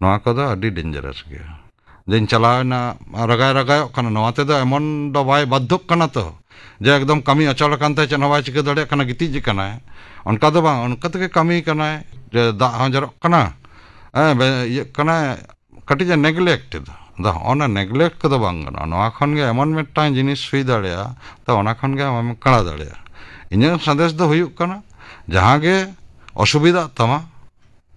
ᱱᱚᱣᱟ ᱠᱚᱫᱚ ᱟᱹᱰᱤ ᱰᱮᱧᱡᱟᱨᱟᱥ ᱜᱮᱭᱟ᱾ ᱡᱮᱧ ᱪᱟᱞᱟᱣᱮᱱᱟ, ᱨᱟᱜᱟᱭ ᱨᱟᱜᱟᱭᱚᱜ ᱠᱟᱱᱟ, ᱱᱚᱣᱟ ᱛᱮᱫᱚ ᱮᱢᱚᱱ ᱫᱚ ᱵᱟᱭ ᱵᱟᱫᱽᱫᱷᱚᱜ ᱠᱟᱱᱟ ᱛᱚ, ᱡᱮ ᱮᱠᱫᱚᱢ ᱠᱟᱹᱢᱤ ᱚᱪᱚᱞ ᱟᱠᱟᱱ ᱛᱟᱭ, ᱪᱮᱫ ᱦᱚᱸ ᱵᱟᱭ ᱪᱤᱠᱟᱹ ᱫᱟᱲᱮᱭᱟᱜ ᱠᱟᱱᱟ, ᱜᱤᱛᱤᱡ ᱠᱟᱱᱟᱭ᱾ ᱚᱱᱠᱟ ᱫᱚ ᱵᱟᱝ, ᱚᱱᱠᱟ ᱛᱮᱜᱮ ᱠᱟᱹᱢᱤ ᱠᱟᱱᱟᱭ, ᱡᱮ ᱫᱟᱜ ᱦᱚᱸ ᱡᱚᱨᱚᱜ ᱠᱟᱱᱟ, ᱦᱮᱸ, ᱵᱮ-, ᱤᱭᱟᱹᱜ ᱠᱟᱱᱟ, ᱠᱟᱹᱴᱤᱡ ᱮ neglect ᱮᱫᱟ᱾ ᱟᱫᱚ ᱦᱚᱸᱜᱼᱚ ᱱᱟ neglect ᱠᱚᱫᱚ ᱵᱟᱝ ᱜᱟᱱᱚᱜᱼᱟ᱾ ᱱᱚᱣᱟ ᱠᱷᱚᱱ ᱜᱮ ᱮᱢᱚᱱ ᱢᱤᱫᱴᱟᱝ ᱡᱤᱱᱤᱥ ᱦᱩᱭ ᱫᱟᱲᱮᱭᱟᱜᱼᱟ, ᱛᱚ ᱚᱱᱟ ᱠᱷᱚᱱ ᱜᱮ ᱟᱢᱮᱢ ᱠᱟᱬᱟ ᱫᱟᱲᱮᱭᱟᱜᱼᱟ᱾ ᱤᱧᱟᱹᱜ ᱥᱟᱸᱫᱮᱥ ᱫᱚ ᱦᱩᱭᱩᱜ ᱠᱟᱱᱟ, ᱡᱟᱦᱟᱸ ᱜᱮ ᱚᱥᱩᱵᱤᱫᱷᱟᱜ ᱛᱟᱢᱟ,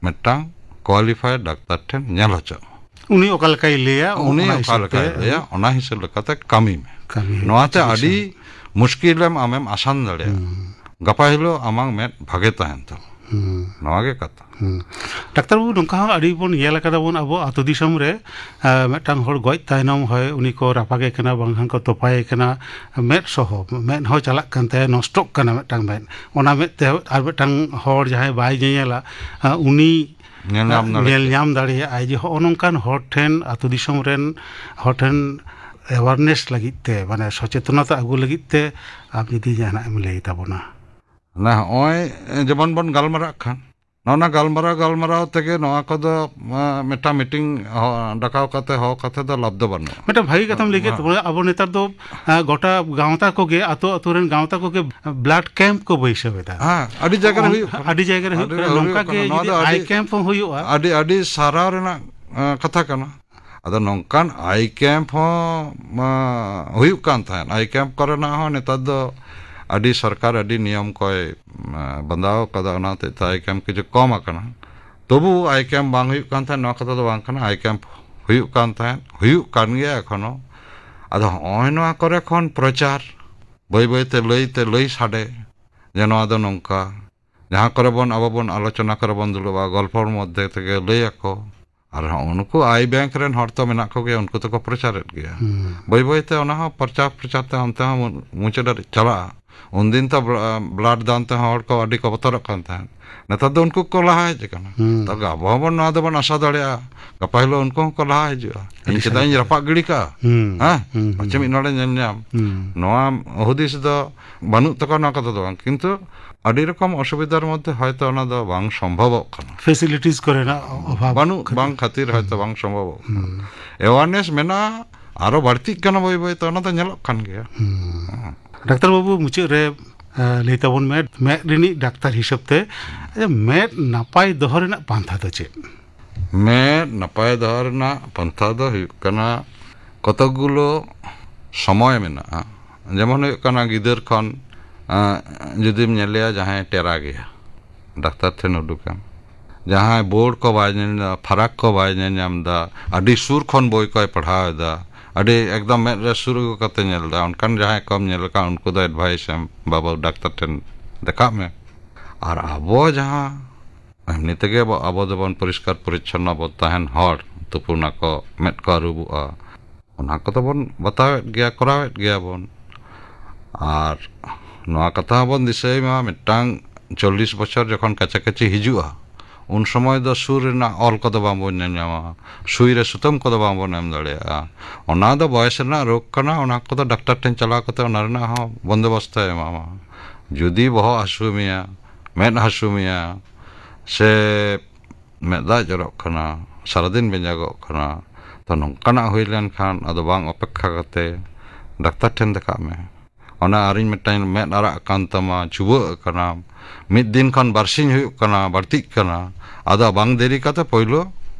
ᱢᱤᱫᱴᱟᱝ qualified ᱰᱟᱠᱛᱟᱨ ᱴᱷᱮᱱ ᱧᱮᱞ ᱦᱚᱪᱚᱜ ᱢᱮ᱾ ᱩᱱᱤ ᱚᱠᱟ ᱞᱮᱠᱟᱭ ᱞᱟᱹᱭᱟ, ᱩᱱᱤ ᱚᱱᱟ ᱚᱠᱟ ᱦᱤᱥᱟᱹᱵ ᱞᱮᱠᱟᱭ ᱛᱮ ᱞᱟᱹᱭᱟ, ᱚᱱᱟ ᱦᱤᱥᱟᱹᱵ ᱞᱮᱠᱟᱛᱮ ᱠᱟᱹᱢᱤ ᱢᱮ᱾ ᱠᱟᱹᱢᱤ ᱦᱩᱭᱩᱜᱼᱟ, ᱱᱚᱣᱟᱛᱮ ᱪᱤᱠᱤᱛᱥᱟ᱾ ᱟᱹᱰᱤ ᱢᱩᱥᱠᱤᱞᱮᱢ ᱟᱢᱮᱢ ᱟᱥᱟᱱ ᱫᱟᱲᱮᱭᱟᱜᱼᱟ᱾ ᱦᱩᱸ᱾ ᱜᱟᱯᱟ ᱦᱤᱞᱳᱜ ᱟᱢᱟᱜ ᱢᱮᱫ ᱵᱷᱟᱜᱮ ᱛᱟᱦᱮᱱ ᱛᱟᱢᱟ᱾ ᱦᱩᱸ᱾ ᱱᱚᱣᱟ ᱜᱮ ᱠᱟᱛᱷᱟ᱾ ᱦᱩᱸ᱾ ᱰᱟᱠᱛᱟᱨ ᱵᱟᱹᱵᱩ, ᱱᱚᱝᱠᱟ ᱦᱚᱸ ᱟᱹᱰᱤ ᱵᱚᱱ ᱧᱮᱞ ᱟᱠᱟᱫᱟ ᱵᱚᱱ ᱟᱵᱚ ᱟᱹᱛᱩ ᱫᱤᱥᱚᱢ ᱨᱮ, ᱮᱸ, ᱢᱤᱫᱴᱟᱝ ᱦᱚᱲ ᱜᱚᱡ ᱛᱟᱭᱱᱚᱢ ᱦᱚᱭ ᱩᱱᱤ ᱠᱚ ᱨᱟᱯᱟᱜᱮ ᱠᱟᱱᱟ, ᱵᱟᱝᱠᱷᱟᱱ ᱠᱚ ᱛᱚᱯᱟᱭᱮ ᱠᱟᱱᱟ, ᱢᱮᱫ ᱥᱚᱦᱚ, ᱢᱮᱫ ᱦᱚᱸ ᱪᱟᱞᱟᱜ ᱠᱟᱱ ᱛᱟᱭᱟ, ᱱᱚᱥᱴᱚᱜ ᱠᱟᱱᱟ ᱢᱤᱫᱴᱟᱝ ᱢᱮᱫ᱾ ᱚᱱᱟ ᱢᱮᱫ ᱛᱮ ᱟᱨ ᱢᱤᱫᱴᱟᱝ ᱦᱚᱲ ᱡᱟᱦᱟᱸᱭ ᱵᱟᱭ ᱧᱮᱧᱮᱞᱟ, ᱮᱸ, ᱩᱱᱤ ᱧᱮᱞ ᱧᱟᱢ ᱫᱟᱲᱮᱭᱟᱜ ᱧᱮᱞ ᱜᱮᱭᱟ᱾ ᱧᱟᱢ ᱫᱟᱲᱮᱭᱟᱜᱼᱟᱭ ᱡᱮ ᱦᱚᱸᱜᱼᱚ ᱱᱚᱝᱠᱟᱱ ᱦᱚᱲ ᱴᱷᱮᱱ, ᱟᱹᱛᱩ ᱫᱤᱥᱚᱢ ᱨᱮᱱ ᱦᱚᱲ ᱴᱷᱮᱱ awareness ᱞᱟᱹᱜᱤᱫ ᱛᱮ, ᱢᱟᱱᱮ ᱥᱚᱪᱮᱛᱚᱱᱚᱛᱟ ᱟᱹᱜᱩ ᱞᱟᱹᱜᱤᱫ ᱛᱮ ᱟᱢ ᱡᱩᱫᱤ ᱡᱟᱦᱟᱱᱟᱜ ᱮᱢ ᱞᱟᱹᱭ ᱛᱟᱵᱚᱱᱟ᱾ ᱱᱚᱜᱼᱚᱭ ᱡᱮᱢᱚᱱ ᱵᱚᱱ ᱜᱟᱞᱢᱟᱨᱟᱜ ᱠᱟᱱ, ᱱᱚᱜᱼᱚ ᱱᱟ ᱜᱟᱞᱢᱟᱨᱟᱣ, ᱜᱟᱞᱢᱟᱨᱟᱣ ᱛᱮᱜᱮ ᱱᱚᱣᱟ ᱠᱚᱫᱚ, ᱟ, ᱢᱤᱫᱴᱟᱝ meeting ᱦᱚ-, ᱰᱟᱠᱟᱣ ᱠᱟᱛᱮ ᱦᱚᱦᱚ ᱠᱟᱛᱮ ᱫᱚ ᱞᱟᱵᱷ ᱫᱚ ᱵᱟᱹᱱᱩᱜᱼᱟ᱾ ᱢᱤᱫᱴᱟᱝ ᱵᱷᱟᱹᱜᱤ ᱠᱟᱛᱷᱟᱢ ᱞᱟᱹᱭ ᱠᱮᱫ ᱦᱮᱸ᱾ ᱛᱟᱵᱚᱱᱟ᱾ ᱟᱵᱚ ᱱᱮᱛᱟᱨ ᱫᱚ, ᱟ, ᱜᱚᱴᱟ ᱜᱟᱶᱛᱟ ᱠᱚᱜᱮ, ᱟᱛᱳ ᱟᱛᱳ ᱨᱮᱱ ᱜᱟᱶᱛᱟ ᱠᱚᱜᱮ blood camp ᱠᱚ ᱵᱟᱹᱭᱥᱟᱹᱣ ᱮᱫᱟ᱾ ᱦᱮᱸ, ᱟᱹᱰᱤ ᱡᱟᱭᱜᱟ ᱨᱮ ᱦᱩᱭᱩᱜ ᱠᱟᱱᱟ᱾ ᱟᱹᱰᱤ ᱡᱟᱭᱜᱟ ᱨᱮ ᱦᱩᱭᱩᱜ ᱟᱹᱰᱤ ᱠᱟᱱᱟ᱾ ᱦᱩᱭᱩᱜ ᱱᱚᱝᱠᱟ ᱠᱟᱱᱟ᱾ ᱜᱮ ᱱᱚᱣᱟ ᱡᱩᱫᱤ ᱫᱚ ᱟᱹᱰᱤ, eye camp ᱦᱚᱸ ᱦᱩᱭᱩᱜᱼᱟ᱾ ᱟᱹᱰᱤ, ᱟᱹᱰᱤ ᱥᱟᱨᱦᱟᱣ ᱨᱮᱱᱟᱜ, ᱟ, ᱠᱟᱛᱷᱟ ᱠᱟᱱᱟ᱾ ᱟᱫᱚ ᱱᱚᱝᱠᱟᱱ eye camp ᱦᱚᱸ, ᱢᱟ, ᱦᱩᱭᱩᱜ ᱠᱟᱱ ᱛᱟᱦᱮᱸᱫ᱾ Eye camp ᱠᱚᱨᱮᱱᱟᱜ ᱦᱚᱸ ᱱᱮᱛᱟᱨ ᱫᱚ ᱟᱹᱰᱤ ᱥᱚᱨᱠᱟᱨ ᱟᱹᱰᱤ ᱱᱤᱭᱚᱢ ᱠᱚᱭ, ᱢᱟ, ᱵᱟᱸᱫᱟᱣ ᱠᱟᱫᱟ, ᱚᱱᱟ ᱦᱚᱛᱮᱡ ᱛᱮ eye camp ᱠᱤᱪᱷᱩ ᱠᱚᱢ ᱟᱠᱟᱱᱟ᱾ ᱛᱚᱵᱩ eye camp ᱵᱟᱝ ᱦᱩᱭᱩᱜ ᱠᱟᱱ ᱛᱟᱦᱮᱸᱫ, ᱱᱚᱣᱟ ᱠᱟᱛᱷᱟ ᱫᱚ ᱵᱟᱝ ᱠᱟᱱᱟ᱾ Eye camp ᱦᱩᱭᱩᱜ ᱠᱟᱱ ᱛᱟᱦᱮᱸᱫ, ᱦᱩᱭᱩᱜ ᱠᱟᱱ ᱜᱮᱭᱟ ᱮᱠᱷᱚᱱᱳ᱾ ᱟᱫᱚ ᱦᱚᱸᱜᱼᱚᱭ ᱱᱚᱣᱟ ᱠᱚᱨᱮ ᱠᱷᱚᱱ ᱯᱨᱚᱪᱟᱨ, ᱵᱟᱹᱭ ᱵᱟᱹᱭ ᱛᱮ ᱞᱟᱹᱭ ᱛᱮ ᱞᱟᱹᱭ ᱥᱟᱰᱮ, ᱡᱮ ᱱᱚᱣᱟ ᱫᱚ ᱱᱚᱝᱠᱟ, ᱡᱟᱦᱟᱸ ᱠᱚᱨᱮ ᱵᱚᱱ, ᱟᱵᱚ ᱵᱚᱱ ᱟᱞᱳᱪᱚᱱᱟ ᱠᱚᱨᱮ ᱵᱚᱱ ᱫᱩᱲᱩᱵᱼᱟ, ᱜᱚᱞᱯᱷᱚ ᱢᱚᱫᱽᱫᱷᱮ ᱛᱮᱜᱮ ᱞᱟᱹᱭ ᱟᱠᱚ᱾ ᱟᱨ ᱦᱚᱸ ᱩᱱᱠᱩ eye bank ᱨᱮᱱ ᱦᱚᱲ ᱛᱚ ᱢᱮᱱᱟᱜ ᱠᱚᱜᱮᱭᱟ, ᱩᱱᱠᱩ ᱛᱚᱠᱚ ᱯᱨᱚᱪᱟᱨᱮᱫ ᱜᱮᱭᱟ᱾ ᱦᱩᱸ᱾ ᱵᱟᱹᱭ ᱵᱟᱹᱭ ᱛᱮ ᱚᱱᱟ ᱦᱚᱸ ᱯᱨᱚᱪᱟᱨ ᱯᱨᱚᱪᱟᱨ ᱛᱮ ᱚᱱᱛᱮ ᱦᱚᱸ ᱢᱩ-, ᱢᱩᱪᱟᱹᱫ ᱦᱟᱹᱨᱤᱡ ᱪᱟᱞᱟᱜᱼᱟ᱾ ᱩᱱᱫᱤᱱ ᱛᱚ ᱵᱞᱟ-, blood ᱫᱟᱱ ᱛᱮᱦᱚᱸ ᱦᱚᱲ ᱠᱚ ᱟᱹᱰᱤ ᱠᱚ ᱵᱚᱛᱚᱨᱚᱜ ᱠᱟᱱ ᱛᱟᱦᱮᱸᱫ᱾ ᱱᱮᱛᱟᱨ ᱫᱚ ᱩᱱᱠᱩ ᱠᱚ ᱞᱟᱦᱟ ᱦᱮᱡ ᱟᱠᱟᱱᱟ᱾ ᱦᱩᱸ᱾ ᱛᱚᱵᱮ ᱟᱵᱚ ᱦᱚᱸᱵᱚᱱ ᱱᱚᱣᱟ ᱫᱚᱵᱚᱱ ᱟᱥᱟ ᱫᱟᱲᱮᱭᱟᱜᱼᱟ, ᱜᱟᱯᱟ ᱦᱤᱞᱳᱜ ᱩᱱᱠᱩ ᱦᱚᱸᱠᱚ ᱞᱟᱦᱟ ᱦᱤᱡᱩᱜᱼᱟ᱾ ᱟᱹᱰᱤ ᱤᱧ ᱪᱮᱫᱟᱜ ᱥᱟᱹᱨᱤ ᱤᱧ ᱠᱟᱛᱷᱟ᱾ ᱨᱟᱯᱟᱜ ᱜᱤᱰᱤ ᱠᱟᱜᱼᱟ? ᱦᱩᱸ, ᱦᱮᱸ? ᱦᱩᱸ, ᱯᱟᱪᱷᱮ ᱦᱩᱸ᱾ ᱢᱤᱫ ᱦᱚᱲᱮ ᱧᱮᱞ ᱧᱟᱢ᱾ ᱦᱩᱸ᱾ ᱱᱚᱣᱟ ᱦᱩᱫᱤᱥ ᱫᱚ ᱵᱟᱹᱱᱩᱜ ᱛᱟᱠᱚᱣᱟ, ᱱᱚᱣᱟ ᱠᱟᱛᱷᱟ ᱫᱚ ᱵᱟᱝ, ᱠᱤᱱᱛᱩ ᱟᱹᱰᱤ ᱨᱚᱠᱚᱢ ᱚᱥᱩᱵᱤᱫᱷᱟᱨ ᱢᱚᱫᱽᱫᱷᱮ ᱦᱚᱭᱛᱚ ᱚᱱᱟ ᱫᱚ ᱵᱟᱝ ᱥᱚᱢᱵᱷᱚᱵᱚᱜ ᱠᱟᱱᱟ᱾ facilities ᱠᱚᱨᱮᱱᱟᱜ ᱚᱵᱷᱟᱵᱽ ᱵᱟᱹᱱᱩᱜ, ᱠᱷᱟᱹᱛᱤᱨ᱾ ᱵᱟᱝ ᱠᱷᱟᱹᱛᱤᱨ ᱦᱚᱭᱛᱚ ᱦᱩᱸ᱾ ᱵᱟᱝ ᱥᱚᱢᱵᱷᱚᱵᱚᱜ ᱠᱟᱱᱟ᱾ ᱦᱩᱸ᱾ Awareness ᱢᱮᱱᱟᱜᱼᱟ, ᱟᱨᱚ ᱵᱟᱹᱲᱛᱤᱜ ᱠᱟᱱᱟ ᱵᱟᱹᱭ ᱵᱟᱹᱭ ᱛᱮ, ᱚᱱᱟ ᱫᱚ ᱧᱮᱞᱚᱜ ᱠᱟᱱ ᱜᱮᱭᱟ᱾ ᱦᱩᱸ᱾ ᱦᱮᱸ᱾ ᱰᱟᱠᱛᱟᱨ ᱵᱟᱹᱵᱩ, ᱢᱩᱪᱟᱹᱫ ᱨᱮ, ᱮ, ᱞᱟᱹᱭ ᱛᱟᱵᱚᱱ ᱢᱮ, ᱢᱮᱫ ᱨᱤᱱᱤᱡ ᱰᱟᱠᱛᱟᱨ ᱦᱤᱥᱟᱹᱵ ᱛᱮ, ᱟᱪᱪᱷᱟ, ᱢᱮᱫ ᱱᱟᱯᱟᱭ ᱫᱚᱦᱚ ᱨᱮᱱᱟᱜ ᱯᱟᱱᱛᱷᱟ ᱫᱚ ᱪᱮᱫ? ᱢᱮᱫ ᱱᱟᱯᱟᱭ ᱫᱚᱦᱚ ᱨᱮᱱᱟᱜ ᱯᱟᱱᱛᱷᱟ ᱫᱚ ᱦᱩᱭᱩᱜ ᱠᱟᱱᱟ, ᱠᱚᱛᱚᱠ ᱜᱩᱞᱳ ᱥᱚᱢᱚᱭ ᱢᱮᱱᱟᱜᱼᱟ᱾ ᱡᱮᱢᱚᱱ ᱦᱩᱭᱩᱜ ᱠᱟᱱᱟ, ᱜᱤᱫᱟᱹᱨ ᱠᱷᱚᱱ, ᱟᱸ, ᱡᱩᱫᱤᱢ ᱧᱮᱞᱮᱭᱟ ᱡᱟᱦᱟᱸᱭ ᱴᱮᱨᱟ ᱜᱮᱭᱟ, ᱰᱟᱠᱛᱟᱨ ᱴᱷᱮᱱ ᱩᱰᱩᱠᱮᱢ᱾ ᱡᱟᱦᱟᱸᱭ ᱵᱳᱨᱰ ᱠᱚ ᱵᱟᱭ ᱧᱮᱞ ᱧᱟᱢ, ᱯᱷᱟᱨᱟᱠ ᱠᱚ ᱵᱟᱭ ᱧᱮᱞ ᱧᱟᱢ ᱮᱫᱟ, ᱟᱹᱰᱤ ᱥᱩᱨ ᱠᱷᱚᱱ ᱵᱳᱭ ᱠᱚᱭ ᱯᱟᱲᱦᱟᱣ ᱮᱫᱟ, ᱟᱹᱰᱤ ᱮᱠᱫᱚᱢ ᱢᱮᱫ ᱨᱮ ᱥᱩᱨ ᱟᱹᱜᱩ ᱠᱟᱛᱮ ᱧᱮᱞ ᱮᱫᱟ, ᱚᱱᱠᱟᱱ ᱡᱟᱦᱟᱸᱭ ᱠᱚᱢ ᱧᱮᱞ ᱟᱠᱟᱫ, ᱩᱱᱠᱩ ᱫᱚ ᱮᱰᱵᱷᱟᱭᱤᱥ ᱮᱢ, "ᱵᱟᱹᱵᱩ, ᱰᱟᱠᱛᱟᱨ ᱴᱷᱮᱱ ᱫᱮᱠᱷᱟᱜ ᱢᱮ᱾" ᱟᱨ ᱟᱵᱚ ᱡᱟᱦᱟᱸ ᱮᱢᱱᱤ ᱛᱮᱜᱮ ᱟᱵᱚ, ᱟᱵᱚ ᱫᱚᱵᱚᱱ ᱯᱚᱨᱤᱥᱠᱟᱨ ᱯᱚᱨᱤᱪᱷᱚᱱᱱᱚ ᱵᱚ ᱛᱟᱦᱮᱱ ᱦᱚᱲ, ᱛᱩᱯᱩᱱᱟᱠᱚ, ᱢᱮᱫ ᱠᱚ ᱟᱹᱨᱩᱵᱚᱜᱼᱟ, ᱚᱱᱟ ᱠᱚᱫᱚ ᱵᱚᱱ ᱵᱟᱛᱟᱣᱮᱫ ᱜᱮᱭᱟ, ᱠᱚᱨᱟᱣᱮᱫ ᱜᱮᱭᱟ ᱵᱚᱱ᱾ ᱟᱨ ᱱᱚᱣᱟ ᱠᱟᱛᱷᱟ ᱦᱚᱸᱵᱚᱱ ᱫᱤᱥᱟᱹᱭ ᱢᱟ, ᱢᱤᱫᱴᱟᱝ ᱪᱚᱞᱞᱤᱥ ᱵᱚᱪᱷᱚᱨ ᱡᱚᱠᱷᱚᱱ ᱠᱟᱪᱟᱠᱟᱪᱤ ᱦᱤᱡᱩᱜᱼᱟ, ᱩᱱ ᱥᱚᱢᱚᱭ ᱫᱚ ᱥᱩᱨ ᱨᱮᱱᱟᱜ ᱚᱞ ᱠᱚᱫᱚ ᱵᱟᱝᱵᱚᱱ ᱧᱮᱞ ᱧᱟᱢᱟ, ᱥᱩᱭ ᱨᱮ ᱥᱩᱛᱟᱹᱢ ᱠᱚᱫᱚ ᱵᱟᱝᱵᱚᱱ ᱮᱢ ᱫᱟᱲᱮᱭᱟᱜᱼᱟ᱾ ᱚᱱᱟ ᱫᱚ ᱵᱚᱭᱮᱥ ᱨᱮᱱᱟᱜ ᱨᱳᱜᱽ ᱠᱟᱱᱟ, ᱚᱱᱟ ᱠᱚᱫᱚ ᱰᱟᱠᱛᱟᱨ ᱴᱷᱮᱱ ᱪᱟᱞᱟᱣ ᱠᱟᱛᱮ ᱚᱱᱟ ᱨᱮᱱᱟᱜ ᱦᱚᱸ ᱵᱚᱱᱫᱳᱵᱚᱥᱛᱚᱭ ᱮᱢᱟᱢᱟ᱾ ᱡᱩᱫᱤ ᱵᱚᱦᱚᱜ ᱦᱟᱹᱥᱩ ᱢᱮᱭᱟ, ᱢᱮᱫ ᱦᱟᱹᱥᱩ ᱢᱮᱭᱟ, ᱥᱮ ᱢᱮᱫ ᱫᱟᱜ ᱡᱚᱨᱚᱜ ᱠᱟᱱᱟ, ᱥᱟᱨᱟᱫᱤᱱ ᱵᱮᱸᱡᱟᱜᱚᱜ ᱠᱟᱱᱟ, ᱛᱚ ᱱᱚᱝᱠᱟᱱᱟᱜ ᱦᱩᱭ ᱞᱮᱱᱠᱷᱟᱱ ᱟᱫᱚ ᱵᱟᱝ ᱚᱯᱮᱠᱠᱷᱟ ᱠᱟᱛᱮ ᱰᱟᱠᱛᱟᱨ ᱴᱷᱮᱱ ᱫᱮᱠᱷᱟᱜ ᱢᱮ᱾ ᱚᱱᱟ ᱟᱨᱤᱧ ᱢᱤᱫᱴᱟᱝ ᱢᱮᱫ ᱟᱨᱟᱜ ᱠᱟᱱ ᱛᱟᱢᱟ, ᱪᱩᱵᱟᱹᱜ ᱠᱟᱱᱟᱢ, ᱢᱤᱫ ᱫᱤᱱ ᱠᱷᱚᱱ ᱵᱟᱨᱥᱤᱧ ᱦᱩᱭᱩᱜ ᱠᱟᱱᱟ, ᱵᱟᱹᱲᱛᱤᱜ ᱠᱟᱱᱟ, ᱟᱫᱚ ᱵᱟᱝ ᱫᱮᱨᱤ ᱠᱟᱛᱮ ᱯᱳᱭᱞᱳ